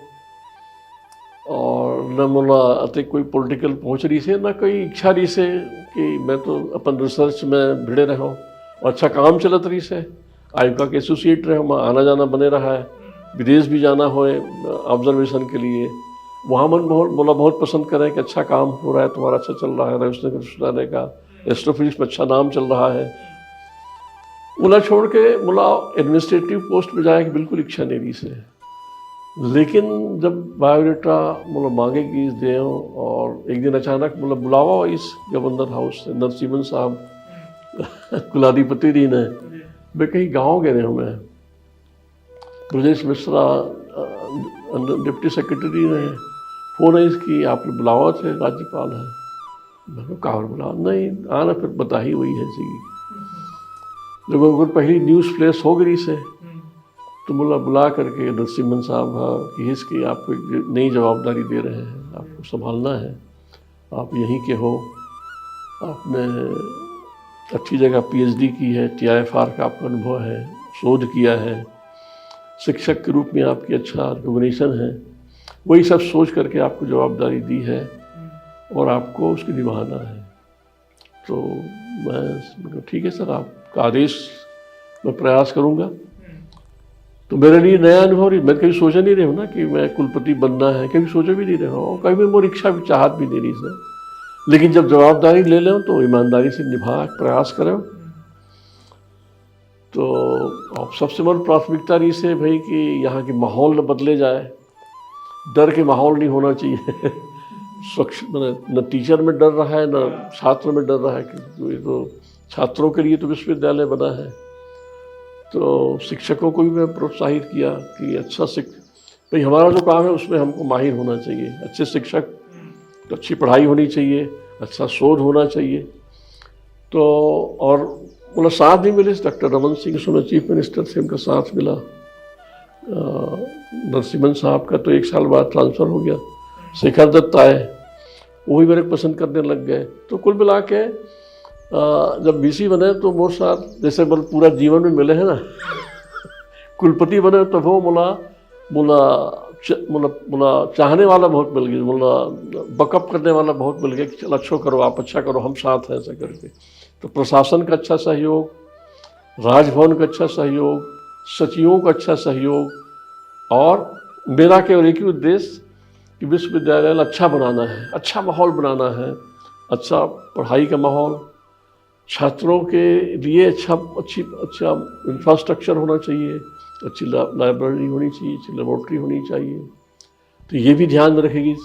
और न मोला अतेक कोई पॉलिटिकल पहुँच रहिस हे, न कोई इच्छा रहिस हे कि मैं तो अपन रिसर्च में भिड़े रहे हूँ और अच्छा काम चलत रहिस हे। आयुका के एसोसिएट रहे हूँ, मैं आना जाना बने रहा है, विदेश भी जाना होए ऑब्जर्वेशन के लिए, वहाँ मन बहुत, मोला बहुत पसंद करे कि अच्छा काम हो रहा है तुम्हारा, अच्छा चल रहा है रविशंकर विश्वविद्यालय का, एस्ट्रोफिजिक्स में अच्छा नाम चल रहा है। ओला छोड़ के मोला एडमिनिस्ट्रेटिव पोस्ट में जाए की बिल्कुल इच्छा नहीं रहिस हे। लेकिन जब बायोडाटा मोला मांगे गिस देव और एक दिन अचानक मोला बुलावा आइस गवर्नर हाउस से, नरसिम्हन साहब कुलाधिपति रहिन हे, मैं कहीं गाँव गए रहे हूँ मैं, ब्रजेश मिश्रा अ, डिप्टी सेक्रेटरी रहे, फोन आइस कि आप बुलावत हे, राज्यपाल हे। मैं कहा, "काबर बुलावत?" "नहीं, आना फिर बताही वही है जी।" जब ओकर पहली न्यूज़ फ्लैश हो गई से, तो मोला बुला करके नरसिम्हन साहब हा किहिस कि आपको एक नई जवाबदारी दे रहे हैं, आपको संभालना है, आप यहीं के हो, आपने अच्छी जगह पीएचडी की है, टीआईएफआर का आपका अनुभव है, शोध किया है, शिक्षक के रूप में आपकी अच्छा रिकॉग्निशन है, वही सब सोच करके आपको जवाबदारी दी है और आपको उसकी निभाना है। तो मैं, मैं कहा, "ठीक है सर, आपका आदेश, मैं प्रयास करूँगा।" तो मेरे लिए नया अनुभव रही, मैं कभी सोचा नहीं रहा हूँ ना कि मैं कुलपति बनना है, कभी सोचा भी नहीं रहा हूँ, कभी मोर इच्छा भी, चाहत भी नहीं रही सर। लेकिन जब जवाबदारी ले लें तो ईमानदारी से निभा प्रयास करें। तो अब सबसे बड़ प्राथमिकता रही से भाई कि यहाँ की माहौल न बदले जाए, डर के माहौल नहीं होना चाहिए। स्वच्छ, मतलब, न टीचर में डर रहा है, न छात्र में डर रहा है, क्योंकि ये तो छात्रों के लिए तो विश्वविद्यालय बना है। तो शिक्षकों को भी मैं प्रोत्साहित किया कि अच्छा शिक भाई, हमारा जो काम है उसमें हमको माहिर होना चाहिए, अच्छे शिक्षक, अच्छी पढ़ाई होनी चाहिए, अच्छा शोध होना चाहिए। तो और मतलब साथ भी मिले, डॉक्टर रमन सिंह उस समय चीफ मिनिस्टर थे, उनका साथ मिला। अ, नरसिम्हन साहब का तो एक साल बाद ट्रांसफर हो गया। शेखर दत्त आए, वो भी मेरे को पसंद करने लग गए। तो कुल मिला के अ, जब वीसी बने तो मोर साथ जैसे बल पूरा जीवन में मिले हैं ना, कुलपति बने तो वो मोला मोला च- मोला मोला चाहने वाला बहुत मिल गया, मोला बकअप करने वाला बहुत मिल गया कि चल, अच्छो करो, आप अच्छा करो, हम साथ हैं, ऐसा करके। तो प्रशासन का अच्छा सहयोग, राजभवन का अच्छा सहयोग, सचिवों का अच्छा सहयोग, और मेरा केवल एक ही उद्देश्य कि विश्वविद्यालय अच्छा बनाना है, अच्छा माहौल बनाना है, अच्छा पढ़ाई का माहौल, छात्रों के लिए अच्छा, अच्छी अच्छा इंफ्रास्ट्रक्चर होना चाहिए, अच्छी ला- लाइब्रेरी होनी चाहिए, अच्छी लेबोरेटरी होनी चाहिए। तो ये भी ध्यान में रखेगी,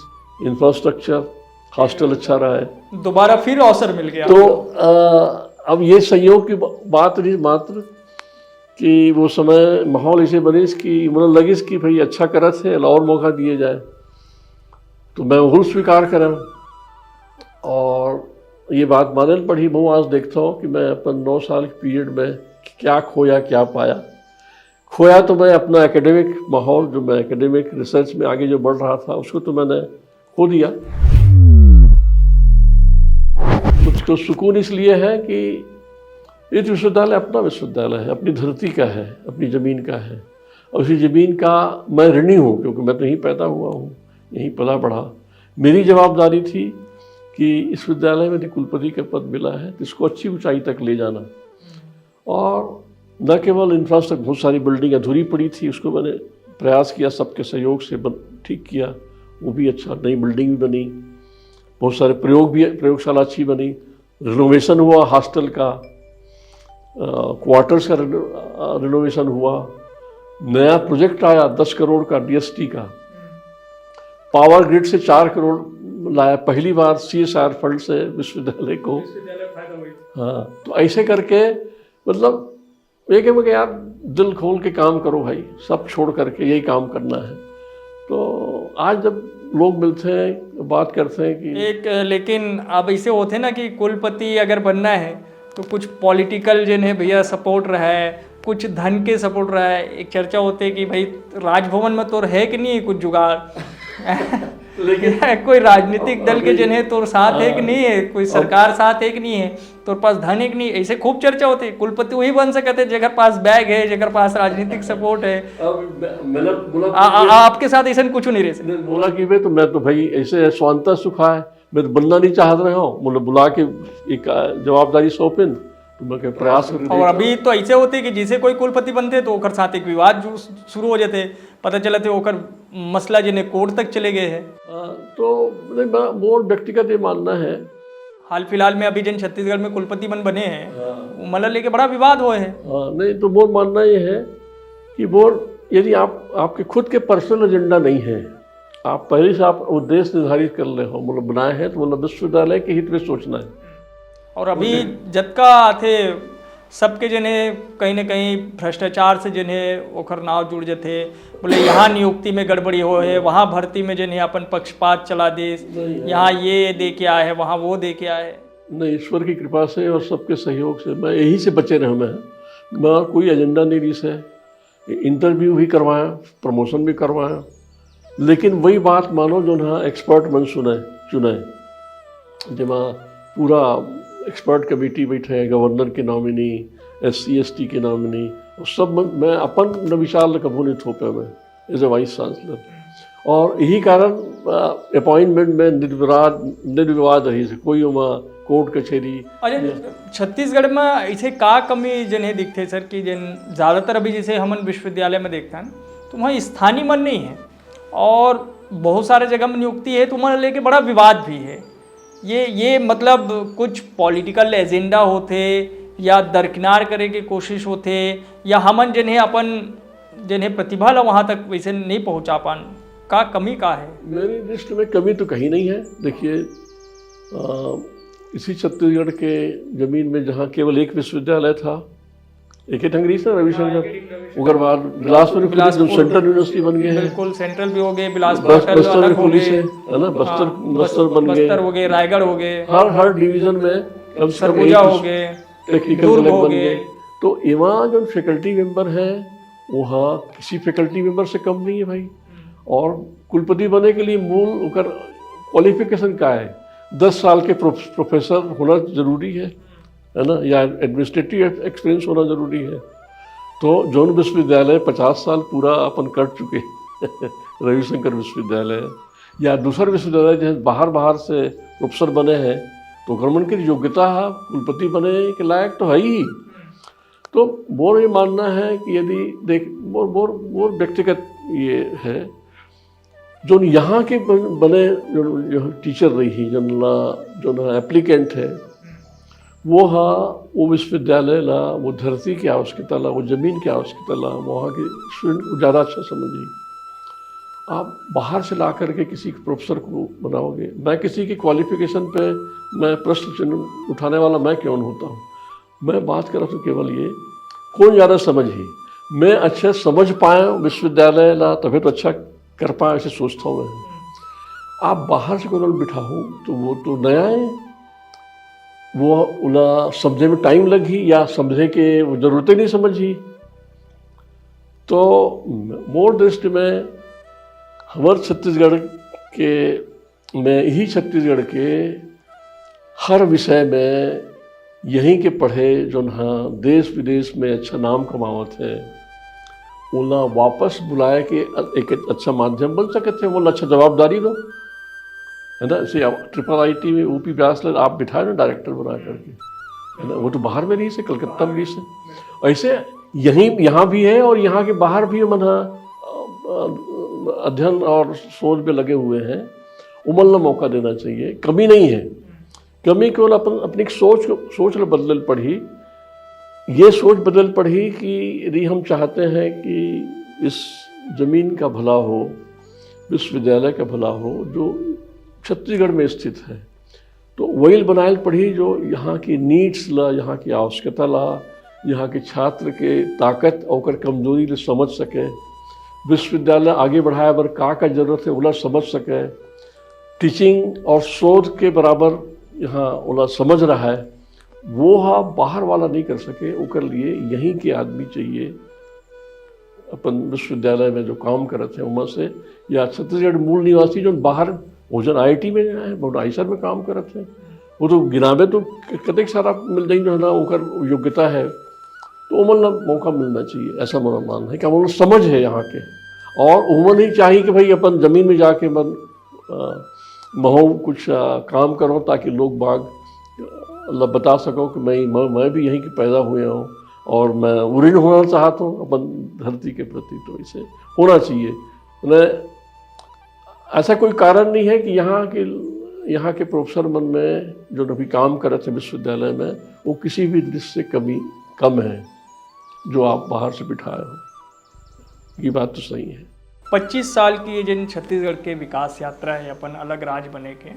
इंफ्रास्ट्रक्चर, हॉस्टल अच्छा रहा है। दोबारा फिर अवसर मिल गया। तो अ, अब ये संयोग की ब- बात रही मात्र कि वो समय माहौल ऐसे बनिस कि मोला लगिस कि भाई अच्छा करत है, और मौका दिए जाए। तो मैं वो स्वीकार करा और ये बात माने ल पड़ी। मैं आज देखता हूँ कि मैं अपन नौ साल के पीरियड में क्या खोया, क्या पाया। खोया तो मैं अपना एकेडमिक माहौल, जो मैं एकेडमिक रिसर्च में आगे जो बढ़ रहा था, उसको तो मैंने खो दिया। मुझको सुकून इसलिए है कि ये विश्वविद्यालय अपना विश्वविद्यालय है, अपनी धरती का है, अपनी ज़मीन का है, और उसी ज़मीन का मैं ऋणी हूँ, क्योंकि मैं तो यहीं पैदा हुआ हूँ, यहीं पला बढ़ा। मेरी जवाबदारी थी कि इस विद्यालय में यदि कुलपति का पद मिला है तो इसको अच्छी ऊंचाई तक ले जाना। और न केवल इंफ्रास्ट्रक्चर, बहुत सारी बिल्डिंग अधूरी पड़ी थी, उसको मैंने प्रयास किया, सबके सहयोग से बन, ठीक किया, वो भी अच्छा, नई बिल्डिंग भी बनी, बहुत सारे प्रयोग भी, प्रयोगशाला अच्छी बनी, रिनोवेशन हुआ हॉस्टल का, क्वार्टर्स का रिनोवेशन हुआ, नया प्रोजेक्ट आया दस करोड़ का डीएसटी का, पावर ग्रिड से चार करोड़ लाया पहली बार सीएसआर फंड से विश्वविद्यालय को। हाँ, तो ऐसे करके मतलब एक है कि यार, दिल खोल के काम करो भाई, सब छोड़ करके यही काम करना है। तो आज जब लोग मिलते हैं, बात करते हैं कि एक, लेकिन अब ऐसे होते ना कि कुलपति अगर बनना है तो कुछ पॉलिटिकल जिन है भैया सपोर्ट रहा है, कुछ धन के सपोर्ट रहा है। एक चर्चा होते है कि भाई राजभवन में तो है कि नहीं कुछ जुगाड़ लेकिन कोई राजनीतिक दल के जिन है तो साथ है कि नहीं है, कोई सरकार साथ है कि नहीं है, तोर पास धन एक नहीं, ऐसे खूब चर्चा होती है। कुलपति वही बन सकते हैं जेकर पास बैग है, जेकर पास राजनीतिक सपोर्ट है। अब मैं- मैंने बोला आ, आ, आपके साथ ऐसा कुछ नहीं रह सकता। मैंने बोला कि वे तो मैं तो भाई ऐसे है, स्वांतः सुखाय, मैं तो बनना नहीं चाहत रहे हो, मतलब बुला के एक आ, जवाबदारी सौंपिन तो मैं कहे प्रयास करके और अभी तो ऐसे होते कि जैसे कोई कुलपति बनते तो ओकर साथ एक विवाद जो शुरू हो जाते, पता चलते ओकर मसला जिन्हें कोर्ट तक चले गए हैं। आ, तो नहीं, मैं- मोर व्यक्तिगत ये मानना है। हाल फिलहाल में अभी जिन छत्तीसगढ़ में कुलपति मन बने हैं हाँ। वो मला लेके बड़ा विवाद हुए है। हाँ, नहीं तो मोर मानना ये है कि मोर यदि आप आपके खुद के पर्सनल एजेंडा नहीं है, आप पहले से आप उद्देश्य निर्धारित कर ले हो, मतलब बनाए हैं तो मतलब विश्वविद्यालय के हित में सोचना है। और अभी जतका आथे सबके जने कहीं ना कहीं भ्रष्टाचार से जने ओखर नाव जुड़ जथे, बोले यहाँ नियुक्ति में गड़बड़ी हो है, वहाँ भर्ती में जने अपन पक्षपात चला दे, यहाँ ये दे के आए है, वहाँ वो दे के आए है। नहीं, ईश्वर की कृपा से और सबके सहयोग से मैं यहीं से बचे रहे। मैं मैं कोई एजेंडा नहीं रही से, इंटरव्यू भी करवाया, प्रमोशन भी करवाया, लेकिन वही बात मानो जो ना एक्सपर्ट मन सुने चुने, जेमा पूरा एक्सपर्ट कमेटी बैठे है, गवर्नर के nominee, S C S T के नॉमिनी, और सब मन, मैं अपन न विचार ल कभू नहीं थोपे मैं एज ए वाइस चांसलर। और यही कारण अपॉइंटमेंट में निर्विवाद निर्विवाद रही से कोई ओमा कोर्ट कचहरी अरे छत्तीसगढ़ में ऐसे का कमी जने दिखते सर कि जन ज़्यादातर अभी जैसे हमन विश्वविद्यालय में देखते हैं तो वहाँ स्थानीय मन नहीं है और बहुत सारे जगह में नियुक्ति है तो वहाँ लेके बड़ा विवाद भी है। ये ये मतलब कुछ पॉलिटिकल एजेंडा होथे या दरकिनार करे के कोशिश होथे, या हमन जिन्हें अपन जिन्हें प्रतिभा ला वहाँ तक वैसे नहीं पहुँचा पान? का कमी का है? मेरी दृष्टि में कमी तो कहीं नहीं है। देखिए, इसी छत्तीसगढ़ के जमीन में जहाँ केवल एक विश्वविद्यालय था, एक ही ठंगरी से रविशंकर, ओकर बाद बिलासपुर में खुली, जो सेंट्रल यूनिवर्सिटी बन गए हैं। बिल्कुल, सेंट्रल भी हो गए, बिलासपुर बस्तर में खुली से, है ना, बस्तर, हाँ, बस्तर बन गए, बस्तर हो गए, रायगढ़ हो गए, हर हर डिवीजन में कम से कम सरगुजा हो गए, टेक्निकल हो गए। तो एमा जो फैकल्टी मेंबर है, वहाँ किसी फैकल्टी मेंबर से कम नहीं है भाई। और कुलपति बने के लिए मूल ओकर क्वालिफिकेशन का है? दस साल के प्रोफेसर होना जरूरी है, है ना, या एडमिनिस्ट्रेटिव एक्सपीरियंस होना जरूरी है। तो जौन विश्वविद्यालय पचास साल पूरा अपन कर चुके रविशंकर विश्वविद्यालय या दूसर विश्वविद्यालय, जहाँ बाहर बाहर से प्रोफेसर बने हैं, तो ओकर मन की योग्यता है, कुलपति बने के लायक तो है ही। तो मोर ये मानना है कि यदि देख, मोर मोर मोर व्यक्तिगत ये है, जो यहाँ के बने जो टीचर रही, जो जो एप्लीकेंट है, वो हा वो विश्वविद्यालय ला, वो धरती की आवश्यकता ला, वो जमीन की आवश्यकता ला, वहाँ के स्टूडेंट को ज़्यादा अच्छा समझी। आप बाहर से ला करके किसी प्रोफेसर को बनाओगे, मैं किसी की क्वालिफिकेशन पे मैं प्रश्न चिन्ह उठाने वाला मैं कौन होता हूँ? मैं बात कर रहा हूँ केवल ये, कौन ज़्यादा समझ ही, मैं अच्छा समझ पाया विश्वविद्यालय ला, तभी तो अच्छा कर पाया, ऐसे सोचता हूँ मैं। आप बाहर से कोई बिठाओ तो वो तो नया है, वो उला समझे में टाइम लग ही या समझे के वो जरूरत ही नहीं समझ ही। तो मोर दृष्टि में हमारे छत्तीसगढ़ के, मैं यही छत्तीसगढ़ के हर विषय में यहीं के पढ़े जो हाँ देश विदेश में अच्छा नाम कमावत है, उला वापस बुलाए के एक अच्छा माध्यम बन सकते हैं, वो अच्छा जवाबदारी दो, है ना। जैसे ट्रिपल आई टी में ओपी व्यास ला आप बिठाए ना डायरेक्टर बना करके, है ना, वो तो बाहर में रही से, कलकत्ता में रही से। ऐसे यहीं यहाँ भी है और यहाँ के बाहर भी मन अध्ययन और शोध में लगे हुए हैं, उमन ला मौका देना चाहिए, कमी नहीं है। कमी केवल अपन अपनी सोच सोच ला बदले पड़ी, ये सोच बदल पड़ी कि यदि हम चाहते हैं कि इस जमीन का भला हो, विश्वविद्यालय का भला हो, जो छत्तीसगढ़ में स्थित है, तो वही बनाए पड़ी जो यहाँ की नीड्स ला, यहाँ की आवश्यकता ला, यहाँ के छात्र के ताकत और कमजोरी ले समझ सके, विश्वविद्यालय आगे बढ़ाए बर का का जरूरत है, उला समझ सके, टीचिंग और शोध के बराबर यहाँ ओला समझ रहा है, वो हा बाहर वाला नहीं कर सके। ओकर लिए यहीं के आदमी चाहिए, अपन विश्वविद्यालय में जो काम करत हैं उमा से, या छत्तीसगढ़ मूल निवासी जो बाहर भोजन आई आई टी में है, भुवनेश्वर में काम करत हैं, वो तो गिनाबे तो कतेक सारा मिल जाए जो है ना ओकर योग्यता है, तो उमन ला मौका मिलना चाहिए, ऐसा मेरा मानना है कि हम लोग समझ है यहाँ के। और उमन ही चाहिए कि भाई अपन जमीन में जाके मन महू कुछ काम करो ताकि लोग बाग ला बता सको कि मैं मैं भी यहीं के पैदा हुए हूँ और मैं ऋण होना चाहता हूँ अपन धरती के प्रति। तो इसे होना चाहिए। मैं ऐसा कोई कारण नहीं है कि यहाँ के यहाँ के प्रोफेसर मन में जो अभी काम करत हैं विश्वविद्यालय में, वो किसी भी दृष्टि से कमी कम है जो आप बाहर से बिठाए हो। ये बात तो सही है। पच्चीस साल की ये जिन छत्तीसगढ़ के विकास यात्रा है अपन अलग राज्य बने के,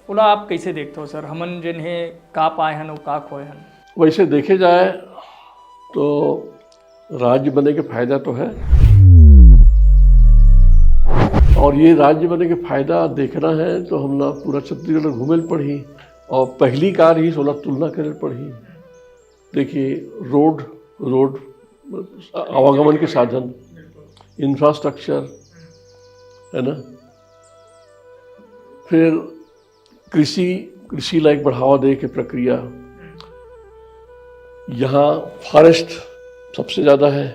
ओला आप कैसे देखते हो सर? हमन जिन्हें का पाए हन, वो का खोए हन? वैसे देखे जाए तो राज्य बने के फायदा तो है, और ये राज्य बने के फायदा देखना है तो हम ना पूरा छत्तीसगढ़ घूमे पड़ी, और पहली कार ही सोलह तुलना करे पड़ी। देखिए, रोड रोड आवागमन के साधन, इंफ्रास्ट्रक्चर, है ना, फिर कृषि कृषि ला एक बढ़ावा दे के प्रक्रिया। यहाँ फॉरेस्ट सबसे ज़्यादा है,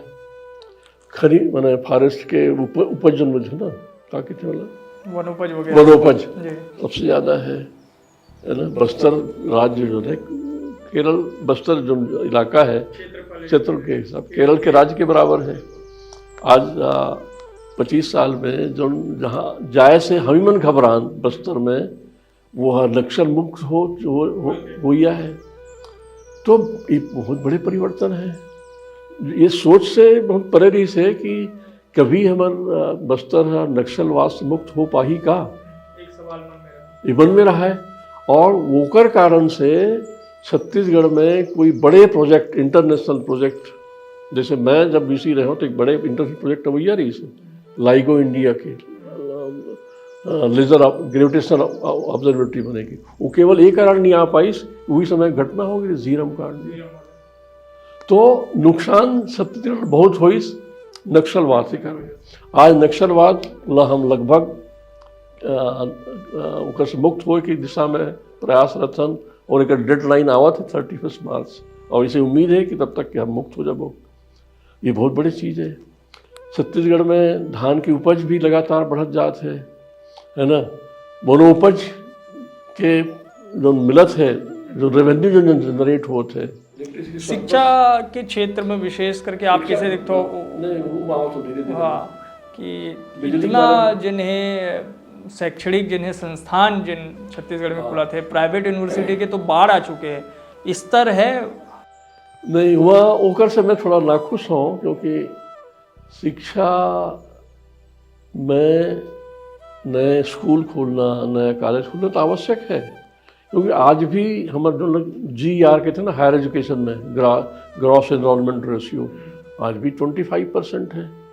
खरी मैंने फॉरेस्ट के उप, उपज जो है ना, क्या कहते हैं, मतलब वनोपज वगैरह, वनोपज सबसे ज़्यादा है, है ना। बस्तर राज्य जो है, केरल बस्तर जो इलाका है, क्षेत्र के हिसाब केरल के राज्य के बराबर है। आज पच्चीस साल में जो जहाँ जाए से हम ही मन घबरान बस्तर में, वो ह नक्सल मुक्त हो, हो, हो, होइया है। तो ये बहुत बड़े परिवर्तन है। ये सोच से बहुत परे रहिस हे कि कभी हमर, अ, बस्तर ह नक्सलवाद से मुक्त हो पाही का? एक सवाल मन में रहा। ये मन में रहा है। और ओकर कारण से छत्तीसगढ़ में कोई बड़े प्रोजेक्ट, इंटरनेशनल प्रोजेक्ट, जैसे मैं जब वीसी रहे हूँ तो एक बड़े इंटरनेशनल प्रोजेक्ट अवैया रहिस हे, लाइगो इंडिया के, अ, लेजर ऑब-, ग्रेविटेशनल ऑब्जर्वेटरी बनेगी। वो केवल एक कारण नहीं आ पाइस, वही समय घटना हो गई, झीरम कांड। तो नुकसान छत्तीसगढ़ बहुत होइस नक्सलवाद के कारण। आज नक्सलवाद ला हम लगभग, अ, अ, ओकर से मुक्त होए के दिशा में प्रयासरत हन और एकर डेडलाइन आवत है थर्टी फर्स्ट मार्च, और इसे उम्मीद है कि तब तक के हम मुक्त हो जाबो। ये बहुत बड़ी चीज़ है। छत्तीसगढ़ में धान की उपज भी लगातार बढ़त जात है, है ना? वनोपज के जो मिलत है, जो रेवेन्यू जो जनरेट होत है, शिक्षा के क्षेत्र में विशेष करके आप कैसे देखते हो? नहीं, वो माहौल तो धीरे धीरे हाँ, कि इतना जिन्हें शैक्षणिक जिन्हें संस्थान जिन छत्तीसगढ़ में खुला थे, प्राइवेट यूनिवर्सिटी के तो बाढ़ आ चुके हैं, स्तर है। नहीं हुआ, ओकर से मैं थोड़ा नाखुश हूँ, क्योंकि शिक्षा में नए स्कूल खोलना, नया कॉलेज खोलना तो आवश्यक है, क्योंकि आज भी हमारे जो लोग जीईआर कहते हैं ना, हायर एजुकेशन में ग्रा-, ग्रॉस एनरोलमेंट रेशियो आज भी ट्वेंटी फाइव परसेंट है,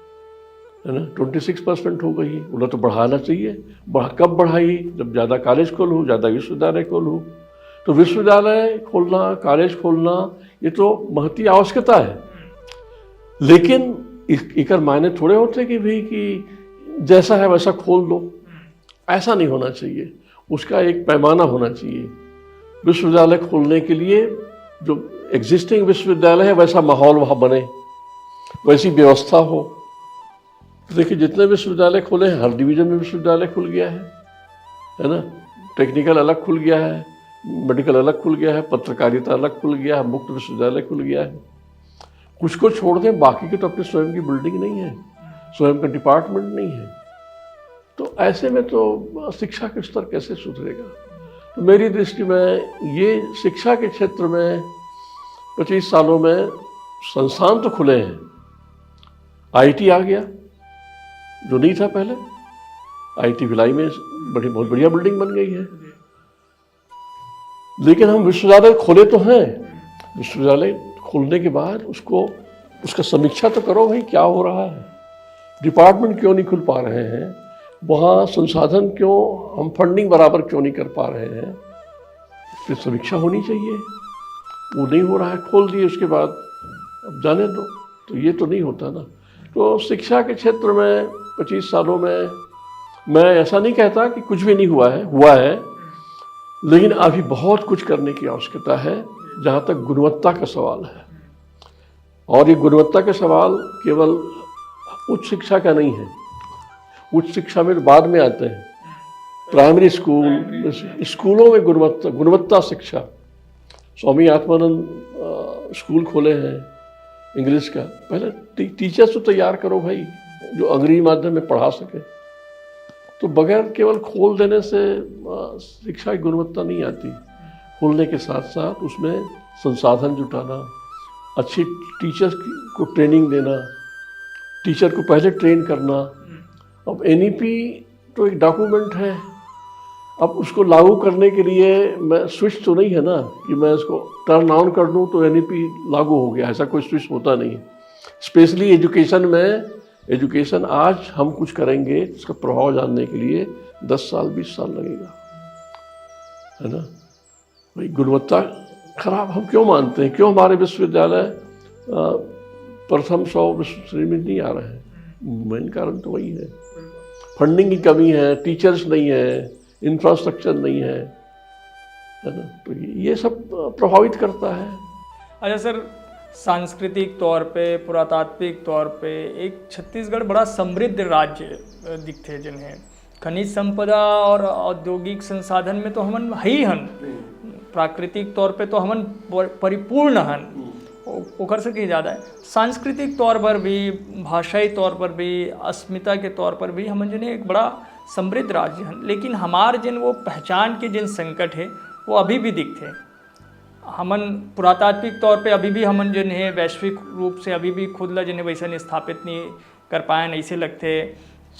है ना, ट्वेंटी सिक्स परसेंट हो गई। उन्हें तो बढ़ाना चाहिए। बढ़ा, कब बढ़ाई? जब ज़्यादा कॉलेज खोलो, ज़्यादा विश्वविद्यालय खोलो। तो विश्वविद्यालय खोलना, कॉलेज खोलना, ये तो महती आवश्यकता है, लेकिन इस, एकर मायने थोड़े होते कि भाई कि जैसा है वैसा खोल दो, ऐसा नहीं होना चाहिए। उसका एक पैमाना होना चाहिए। विश्वविद्यालय खोलने के लिए जो एग्जिस्टिंग विश्वविद्यालय है, वैसा माहौल वहाँ बने, वैसी व्यवस्था हो। तो देखिए, जितने विश्वविद्यालय खुले हैं, हर डिवीजन में विश्वविद्यालय खुल गया है, है ना? टेक्निकल अलग खुल गया है, मेडिकल अलग खुल गया है, पत्रकारिता अलग खुल गया है, मुक्त विश्वविद्यालय खुल गया है। कुछ को छोड़ दें, बाकी की तो अपनी स्वयं की बिल्डिंग नहीं है, स्वयं का डिपार्टमेंट नहीं है। तो ऐसे में तो शिक्षा का स्तर कैसे सुधरेगा? तो मेरी दृष्टि में ये शिक्षा के क्षेत्र में पच्चीस सालों में संस्थान तो खुले हैं, आईटी आ गया, जो नहीं था पहले। आईटी भिलाई में बड़ी, बहुत बढ़िया बिल्डिंग बन गई है। लेकिन हम विश्वविद्यालय खोले तो हैं, विश्वविद्यालय खोलने के बाद उसको, उसका समीक्षा तो करो भाई, क्या हो रहा है, डिपार्टमेंट क्यों नहीं खुल पा रहे हैं, वहाँ संसाधन क्यों, हम फंडिंग बराबर क्यों नहीं कर पा रहे हैं, फिर समीक्षा होनी चाहिए। वो नहीं हो रहा है, खोल दिए, उसके बाद अब जाने दो। तो ये तो नहीं होता ना। तो शिक्षा के क्षेत्र में पच्चीस सालों में मैं ऐसा नहीं कहता कि कुछ भी नहीं हुआ है, हुआ है, लेकिन अभी बहुत कुछ करने की आवश्यकता है। जहाँ तक गुणवत्ता का सवाल है, और ये गुणवत्ता का सवाल केवल उच्च शिक्षा का नहीं है, उच्च शिक्षा में तो बाद में आते हैं, प्राइमरी स्कूल, स्कूलों में गुणवत्ता, गुणवत्ता शिक्षा। स्वामी आत्मानंद, अ, स्कूल खोले हैं इंग्लिश का। पहले टी-, टीचर्स तो तैयार करो भाई, जो अंग्रेजी माध्यम में पढ़ा सके। तो बगैर केवल खोल देने से, अ, शिक्षा की गुणवत्ता नहीं आती। खोलने के साथ साथ उसमें संसाधन जुटाना, अच्छी टीचर्स की, को ट्रेनिंग देना, टीचर को पहले ट्रेन करना। अब एनईपी तो एक डॉक्यूमेंट है, अब उसको लागू करने के लिए मैं, स्विच तो नहीं है ना कि मैं इसको टर्न ऑन कर दूं तो एनईपी लागू हो गया, ऐसा कोई स्विच होता नहीं है। स्पेशली एजुकेशन में, एजुकेशन आज हम कुछ करेंगे, इसका प्रभाव जानने के लिए दस साल, बीस साल लगेगा, है ना? भाई, गुणवत्ता खराब हम क्यों मानते हैं? क्यों हमारे विश्वविद्यालय, अ, प्रथम सौ विश्व श्रेणी में नहीं आ रहे हैं? मेन कारण तो वही है, फंडिंग की कमी है, टीचर्स नहीं है, इंफ्रास्ट्रक्चर नहीं है, है ना? तो ये, ये सब प्रभावित करता है। अच्छा सर, सांस्कृतिक तौर पे, पुरातात्विक तौर पे एक छत्तीसगढ़ बड़ा समृद्ध राज्य, अ, दिखथे जिन्हें। खनिज संपदा और औद्योगिक संसाधन में तो हमन ही हन, प्राकृतिक तौर पे तो हमन प-, परिपूर्ण हन, ओ-, ओकर से कहीं ज़्यादा है। सांस्कृतिक तौर पर भी, भाषाई तौर पर भी, अस्मिता के तौर पर भी हमन जिन्हें एक बड़ा समृद्ध राज्य हन, लेकिन हमार जिन वो पहचान के जिन संकट हे, वो अभी भी दिखथे। हमन पुरातात्विक तौर पे अभी भी हमन जिन हे वैश्विक रूप से अभी भी खुद ला जिन हे वैसन स्थापित नहीं कर पाए हन, ऐसे लगथे।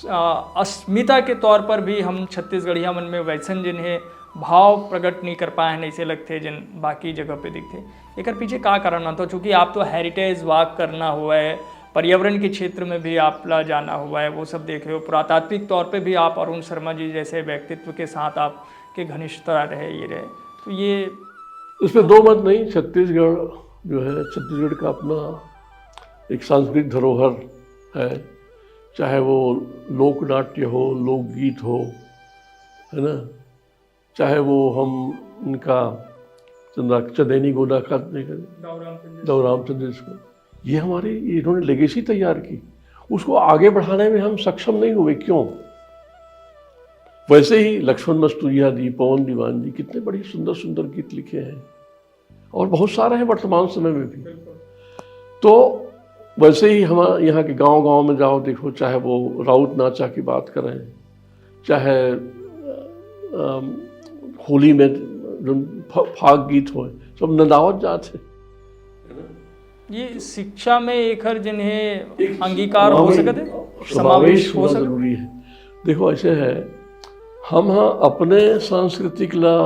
अ, अस्मिता के तौर पर भी हम छत्तीसगढ़िया मन में वैसन जिन हे भाव प्रकट नहीं कर पाए हन, ऐसे लगथे, जिन बाकी जगह पे दिखथे। एकर पीछे का कारण मानथो? चूँकि आप तो हेरिटेज वॉक करना हुआ है, पर्यावरण के क्षेत्र में भी आप ला जाना हुआ है, वो सब देखे हो, पुरातात्विक तौर पे भी आप अरुण शर्मा जी जैसे व्यक्तित्व के साथ आपके घनिष्ठता रहे, ये रहे, तो ये इसमें दो मत नहीं। छत्तीसगढ़ जो है, छत्तीसगढ़ का अपना एक सांस्कृतिक धरोहर है, चाहे वो लोकनाट्य हो, लोकगीत हो, है ना, चाहे वो हम इनका चंदा चंदैनी गोंदा का देखें, दाऊ रामचंद्र, दाऊ रामचंद्र इसको, ये हमारी, ये इन्होंने लेगेसी तैयार की, उसको आगे बढ़ाने में हम सक्षम नहीं हुए। क्यों? वैसे ही लक्ष्मण मस्तुरिया जी, पवन दीवान जी, कितने बड़े सुंदर सुंदर गीत लिखे हैं, और बहुत सारे हैं वर्तमान समय में भी। तो वैसे ही हम यहाँ के गांव गांव में जाओ, देखो, चाहे वो राउत नाचा की बात करें, चाहे अम, होली में जो फ-, फाग गीत हो, सब नंदावत जात है। ये शिक्षा में एकर जिन हे एक अंगीकार हो सकत है, समावेश समावेश हो होना सकत है। जरूरी है। देखो, ऐसे है, हम हाँ अपने सांस्कृतिक ला,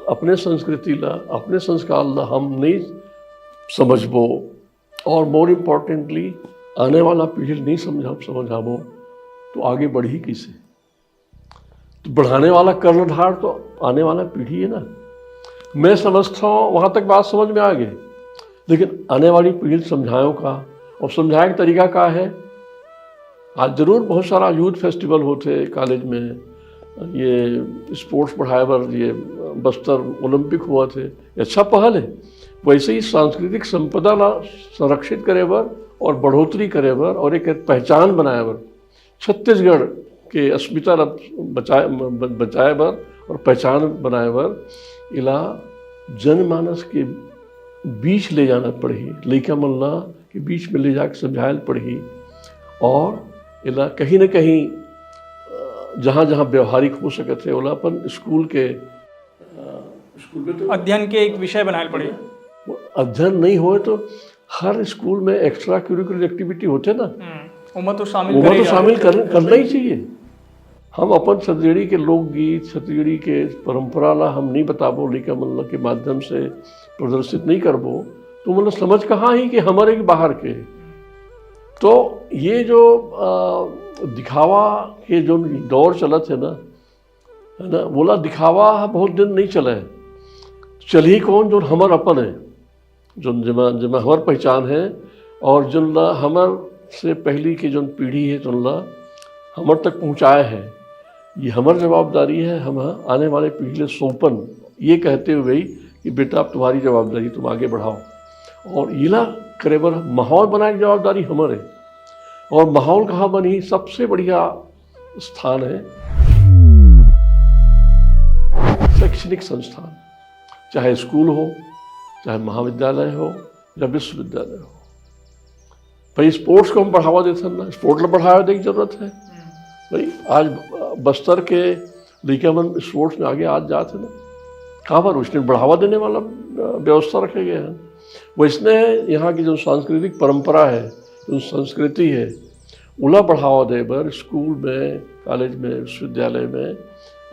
अपने संस्कृति ला, अपने संस्कार ला हम नहीं समझबो, और मोर इम्पोर्टेंटली आने वाला पीढ़ी नहीं समझा, समझाबो, तो आगे बढ़ी कैसे? तो बढ़ाने वाला कर्णधार तो आने वाला पीढ़ी है ना। मैं समझता हूँ, वहाँ तक बात समझ में आ गई, लेकिन आने वाली पीढ़ी समझायों का, और समझाए का तरीका का है? आज जरूर बहुत सारा यूथ फेस्टिवल होते कॉलेज में, ये स्पोर्ट्स बढ़ाए बर, ये बस्तर ओलंपिक हुआ थे, ये अच्छा पहल है। वैसे ही सांस्कृतिक संपदा ला संरक्षित करे बर और बढ़ोतरी करे बर और एक पहचान बनाए बर, छत्तीसगढ़ के अस्मिता ला बचाए, ब-, बचाए बर और पहचान बनाए बर इला जनमानस के बीच ले जाना पड़ही, लइका मन ला के बीच में ले जाके समझायल पड़ही, और इला कहीं न कहीं, अ, जहाँ-जहाँ व्यवहारिक हो सकत हे, ओला अपन स्कूल के, अ, स्कूल में तो अध्ययन के एक विषय बनायल पड़ही। वो अध्ययन नहीं होए तो हर स्कूल में एक्स्ट्रा करिकुलर एक्टिविटी होथे ना, हम्म, ओमा तो शामिल ओमा करे तो जाना शामिल चाहिए। कर, करना ही चाहिए। हम अपन छत्तीसगढ़ी के लोकगीत, छत्तीसगढ़ी के परंपरा ला हम नहीं बताबो लइका मन ला के माध्यम से प्रदर्शित नहीं करबो, तो मतलब समझ कहाँ ही कि हमर एक बाहर के। तो ये जो, अ, दिखावा के जो दौर चलत हे ना, है ना, वोला दिखावा ह बहुत दिन नहीं चले। चलही कौन, जो हमर अपन है, जो जेमा, जेमा हमर पहचान है, और जोन ला हमर से पहली के जोन पीढ़ी है, जोन ला हमर तक पहुँचाए है, ये हमर जवाबदारी है। हम आने वाले पीढ़ी ले सौंपन, ये कहते हुए ही कि बेटा, अब तुम्हारी जवाबदारी, तुम आगे बढ़ाओ। और इला करे बर माहौल बनाए के जवाबदारी हमर है। और माहौल कहाँ बनही? सबसे बढ़िया स्थान है शैक्षणिक संस्थान, चाहे स्कूल हो, चाहे महाविद्यालय हो या विश्वविद्यालय हो। भाई, स्पोर्ट्स को हम बढ़ावा देथन ना, स्पोर्ट्स ला बढ़ावा दे के जरूरत है। भाई, आज बस्तर के लइका मन स्पोर्ट्स में आगे आज जात है ना, काबर? उसने बढ़ावा देने वाला, अ, व्यवस्था रखे गए हैं। वैसने यहाँ की जो सांस्कृतिक परंपरा है, जो संस्कृति है, उला बढ़ावा दे बर स्कूल में, कॉलेज में, विश्वविद्यालय में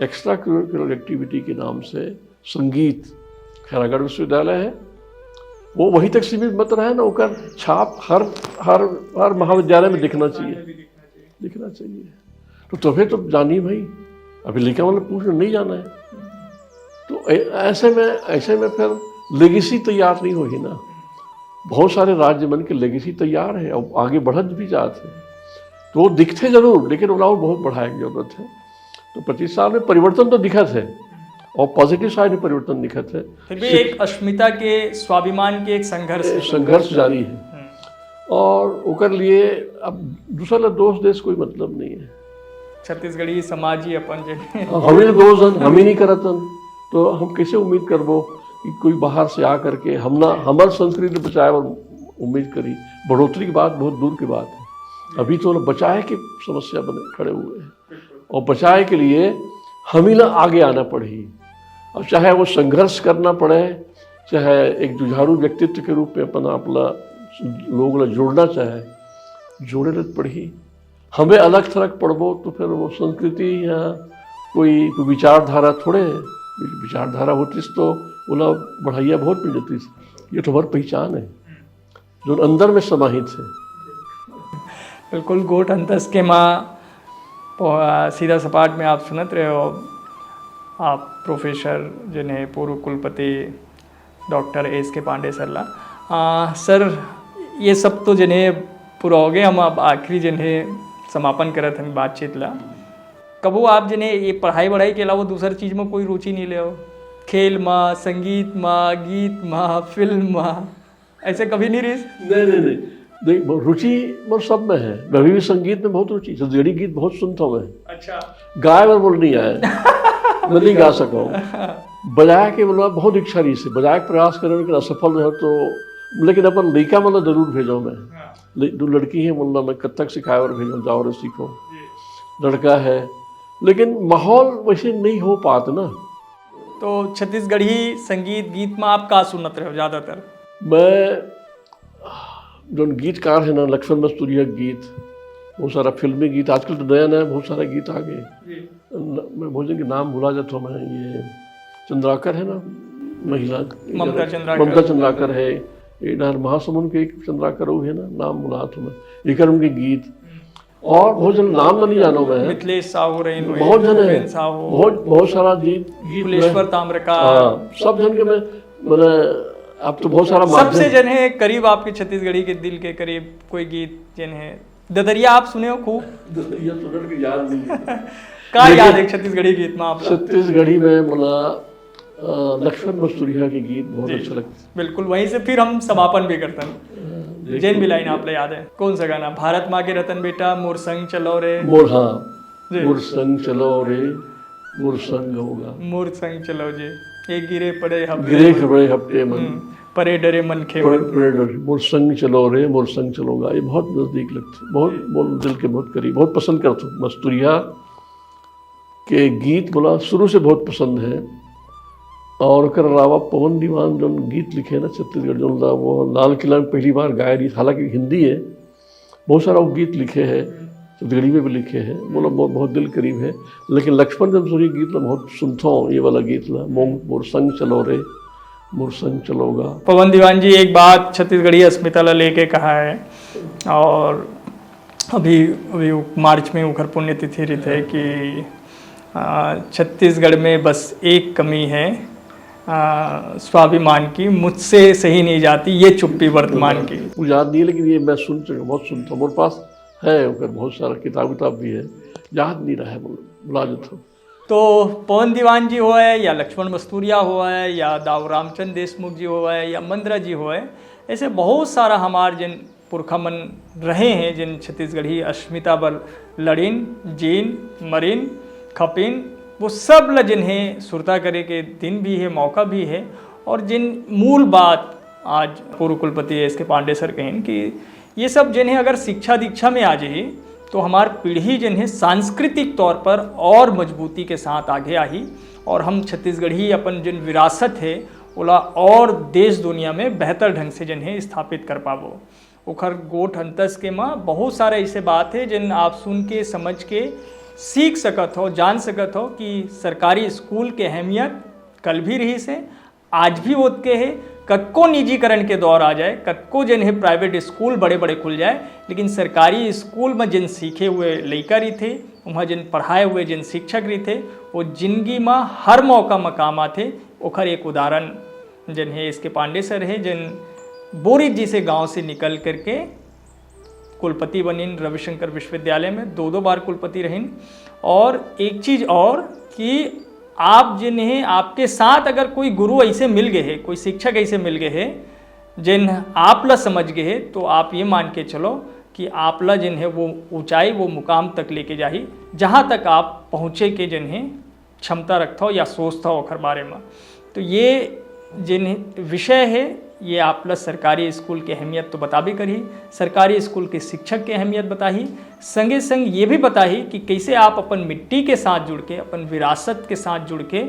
एक्स्ट्रा करिकुलर एक्टिविटी के नाम से संगीत, खैरागढ़ विश्वविद्यालय है, वो वहीं तक सीमित मत रहे ना, ओकर छाप हर, हर, हर महाविद्यालय में दिखना चाहिए, दिखना चाहिए। तो तभे तो जानी भाई, अभी लइका वाला पूछ नहीं जाना है। तो ऐ-, ऐसे में, ऐसे में फिर लेगेसी तैयार नहीं होही ना। बहुत सारे राज्य मन के लेगेसी तैयार है, अब आगे बढ़त भी जात है, तो वो दिखथे जरूर, लेकिन ओला और बहुत बढ़ाए के जरूरत है। तो पच्चीस साल में परिवर्तन तो दिखत है, और पॉजिटिव साइड में परिवर्तन दिखत है। फिर भी एक अस्मिता के, स्वाभिमान के एक संघर्ष है। संघर्ष जारी है। हम्म। और ओकर लिए अब दूसरा ला दोष देश कोई मतलब नहीं है। छत्तीसगढ़ी समाज ही अपन जे हाँ, हमें तो दोष हन, हम ही नहीं करत हन, तो हम कैसे उम्मीद करबो कि कोई बाहर से आ करके हम ना, हमार संस्कृति बचाए और उम्मीद करी? बढ़ोतरी की बात बहुत दूर की बात है, अभी तो बचाए की समस्या बने खड़े हुए हैं। अउ बचाए के लिए हमी ला आगे आना पड़ही। अब चाहे वो संघर्ष करना पड़े, चाहे एक जुझारू व्यक्तित्व के रूप में अपन आप ला, लोग ला जोड़ना चाहे, जोड़े ला पड़ही। हमें अलग थलग पड़बो तो फिर वो संस्कृति या कोई, कोई विचारधारा थोड़े, विचारधारा होतिस तो ओला बढ़ाइया बहुत मिल जातिस। ये तो हमारी पहचान है, जो अंदर में समाहित है। बिल्कुल, गोठ अंतस के माँ पो-, सीधा सपाट में आप सुनत रहे हो, आप प्रोफेसर जिन्हें पूर्व कुलपति डॉक्टर एस के पांडे सर ला। आ, सर, ये सब तो जिन्हें पूरा हो गए, हम अब आखिरी जिन्हें समापन करत हन बातचीत ला। कबो आप जिन्हें ये पढ़ाई वढ़ाई के अलावा दूसर चीज में कोई रुचि नहीं ले हो? खेल मा, संगीत मा, गीत मा, फिल्म मा, ऐसे कभी नहीं रहिस? नहीं, नहीं, नहीं। देख, रुचि मोर सब में है। मैं अभी भी संगीत में बहुत रुचि, छत्तीसगढ़ी गीत बहुत सुनता हूँ मैं। अच्छा। गाए बर बोल नहीं आए, मैं नहीं गा सका हूँ। बजाए के मतलब बहुत इच्छा रहिस हे, बजाए के प्रयास करे, लेकिन असफल रहे तो, लेकिन अपन लइका मन ला जरूर भेजो मैं। हाँ। ले-, दो लड़की है, मतलब मैं कत्थक सिखाए बर भेजो, जाओ रे सीखो। जी। लड़का है, लेकिन माहौल वैसे नहीं हो पात ना। तो छत्तीसगढ़ी संगीत गीत में आप का सुनत रहे हो ज्यादातर? मैं, जो गीतकार है ना, लक्ष्मण मस्तुरिया के गीत, बहुत सारा फिल्मी गीत, आजकल तो नया नया बहुत सारा गीत आ गए। जी। न-, मैं भोजन के नाम भुला जाता हूँ मैं। ये चंद्राकर है ना, महिला, ममता चंद्राकर। ममता चंद्राकर है। ये इधर महासमुंद के एक चंद्राकर, वो है ना, नाम भुला था मैं। ये कर उनके गीत, और बहुत जन नाम नहीं जानो मैं। मिथिलेश साहू रहीन हुए, बहुत जन है। भूपेन साहू, बहुत, बहुत सारा गीत, गीत कुलेश्वर में- ताम्रकार। हाँ, सब जन के मैं, मैंने, अब तो बहुत सारा सबसे माध्यम- जन है करीब आपके, छत्तीसगढ़ी के दिल के करीब कोई गीत जिन है? ददरिया आप सुने हो खूब? ददरिया तो लड़के याद नहीं है। का लेकिन- याद है छत्तीसगढ़ी गीत में आप? छत्तीसगढ़ी में मला, अ, लक्ष्मण मस्तुरिया के गीत बहुत जी। अच्छा लगता है। बिल्कुल, वहीं से फिर हम समापन भी करते हैं। देखो, जेन भी लाइन आप ला याद है, कौन सा गाना? भारत माँ के रतन बेटा, मोर संग चलो रे। मोर, हाँ, जी। मोर संग चलो रे, मोर संग होगा। मोर संग चलो जी, एक गिरे पड़े हफ्ते गिरे मन। पड़े हफ्ते मन। हम्म, परे डरे मन खेवल। परे, परे डरे, मोर संग चलो रे, मोर संग चलोगा। ये बहुत नजदीक लगता है, बहुत, बहुत दिल के बहुत करीब, बहुत पसंद करता हूँ। मस्तुरिया के गीत मला शुरू से बहुत पसंद है। और ओकर अलावा पवन दीवान जो गीत लिखे ना छत्तीसगढ़, जो ला-, वो लाल किला में पहली बार गाए रही, हालांकि हिंदी है, बहुत सारा वो गीत लिखे हैं, छत्तीसगढ़ी में भी लिखे हैं, मतलब बहुत, बहुत दिल करीब है। लेकिन लक्ष्मण जमसूरी गीत ला बहुत सुनता हूँ, ये वाला गीत ला, मोर, मोर संग चलो रे, मोर संग चलोगा। पवन दीवान जी एक बात छत्तीसगढ़ी अस्मिता ला लेके कहा है, और अभी, अभी मार्च में उखर पुण्यतिथि रही थे कि आ, छत्तीसगढ़ में बस एक कमी है, आ, स्वाभिमान की, मुझसे सही नहीं जाती ये चुप्पी वर्तमान की। वो याद नहीं है, लेकिन ये मैं सुन चुका, बहुत सुनता हूँ। मेरे पास है ओकर बहुत सारा किताब, किताब भी है, याद नहीं रहा है, भुला जाता हूँ। तो पवन दीवान जी होए या लक्ष्मण मस्तुरिया होए या दाऊ रामचंद देशमुख जी होए या मंदरा जी होए, ऐसे बहुत सारा हमार जिन पुरखा मन रहे हैं, जिन छत्तीसगढ़ी अस्मिता बर लड़िन, जीन, मरिन, खपिन, वो सब ल जिन्हें सुरता करे के दिन भी है, मौका भी है। और जिन मूल बात आज पूर्व कुलपति एस के पांडे सर कहिन कि ये सब जिन्हें अगर शिक्षा दीक्षा में आ जाही तो हमार पीढ़ी जिन्हें सांस्कृतिक तौर पर और मजबूती के साथ आगे आही और हम छत्तीसगढ़ी अपन जिन विरासत है ओला और देश दुनिया में बेहतर ढंग से जिन्हें स्थापित कर पाबो। ओखर गोठ अंतस के माँ बहुत सारा ऐसे बात है जिन आप सुन के, समझ के, सीख सकत हो, जान सकत हो कि सरकारी स्कूल के अहमियत कल भी रहिस हे, आज भी ओतके हे। कतको निजीकरण के दौर आ जाए, कतको जेन हे प्राइवेट स्कूल बड़े बड़े खुल जाए, लेकिन सरकारी स्कूल म जेन सीखे हुए लइका रहिथे, उहाँ जेन पढ़ाए हुए जेन शिक्षक रहिथे, वो जिंदगी म हर मौका म काम आथे। ओखर एक उदाहरण जेन हे एस के पांडे सर हे, जेन बोरिज जइसे गांव से निकल करके कुलपति बनिन रविशंकर विश्वविद्यालय में, दो दो बार कुलपति रहिन। और एक चीज और कि आप जेन हे, आपके साथ अगर कोई गुरु ऐसे मिल गए हे, कोई शिक्षक ऐसे मिल गए हे जेन आप ला समझ गए हे, तो आप ये मान के चलो कि आप ला जेन हे वो ऊंचाई, वो मुकाम तक लेके जाही जहाँ तक आप पहुँचे के जेन हे क्षमता रखथव या सोचथव ओखर बारे में। तो ये जेन विषय हे, ये आप ला सरकारी स्कूल के अहमियत तो बताबे करही, सरकारी स्कूल के शिक्षक के अहमियत बताही, संगे संग ये भी बताही कि कैसे आप अपन मिट्टी के साथ जुड़ के, अपन विरासत के साथ जुड़ के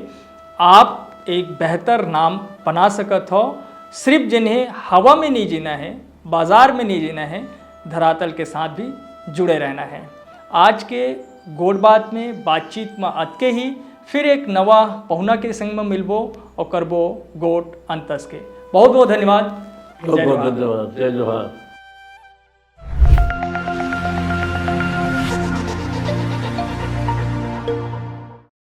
आप एक बेहतर नाम बना सकत हो। सिर्फ जिन्हें हवा में नहीं जीना है, बाजार में नहीं जीना है, धरातल के साथ भी जुड़े रहना है। आज के गोठ बात में बातचीत में अतके ही। फिर एक नवा पहुना के संग में मिलबो और करबो गोठ अंतस के। बहुत बहुत धन्यवाद। बहुत बहुत धन्यवाद। जय जोहार।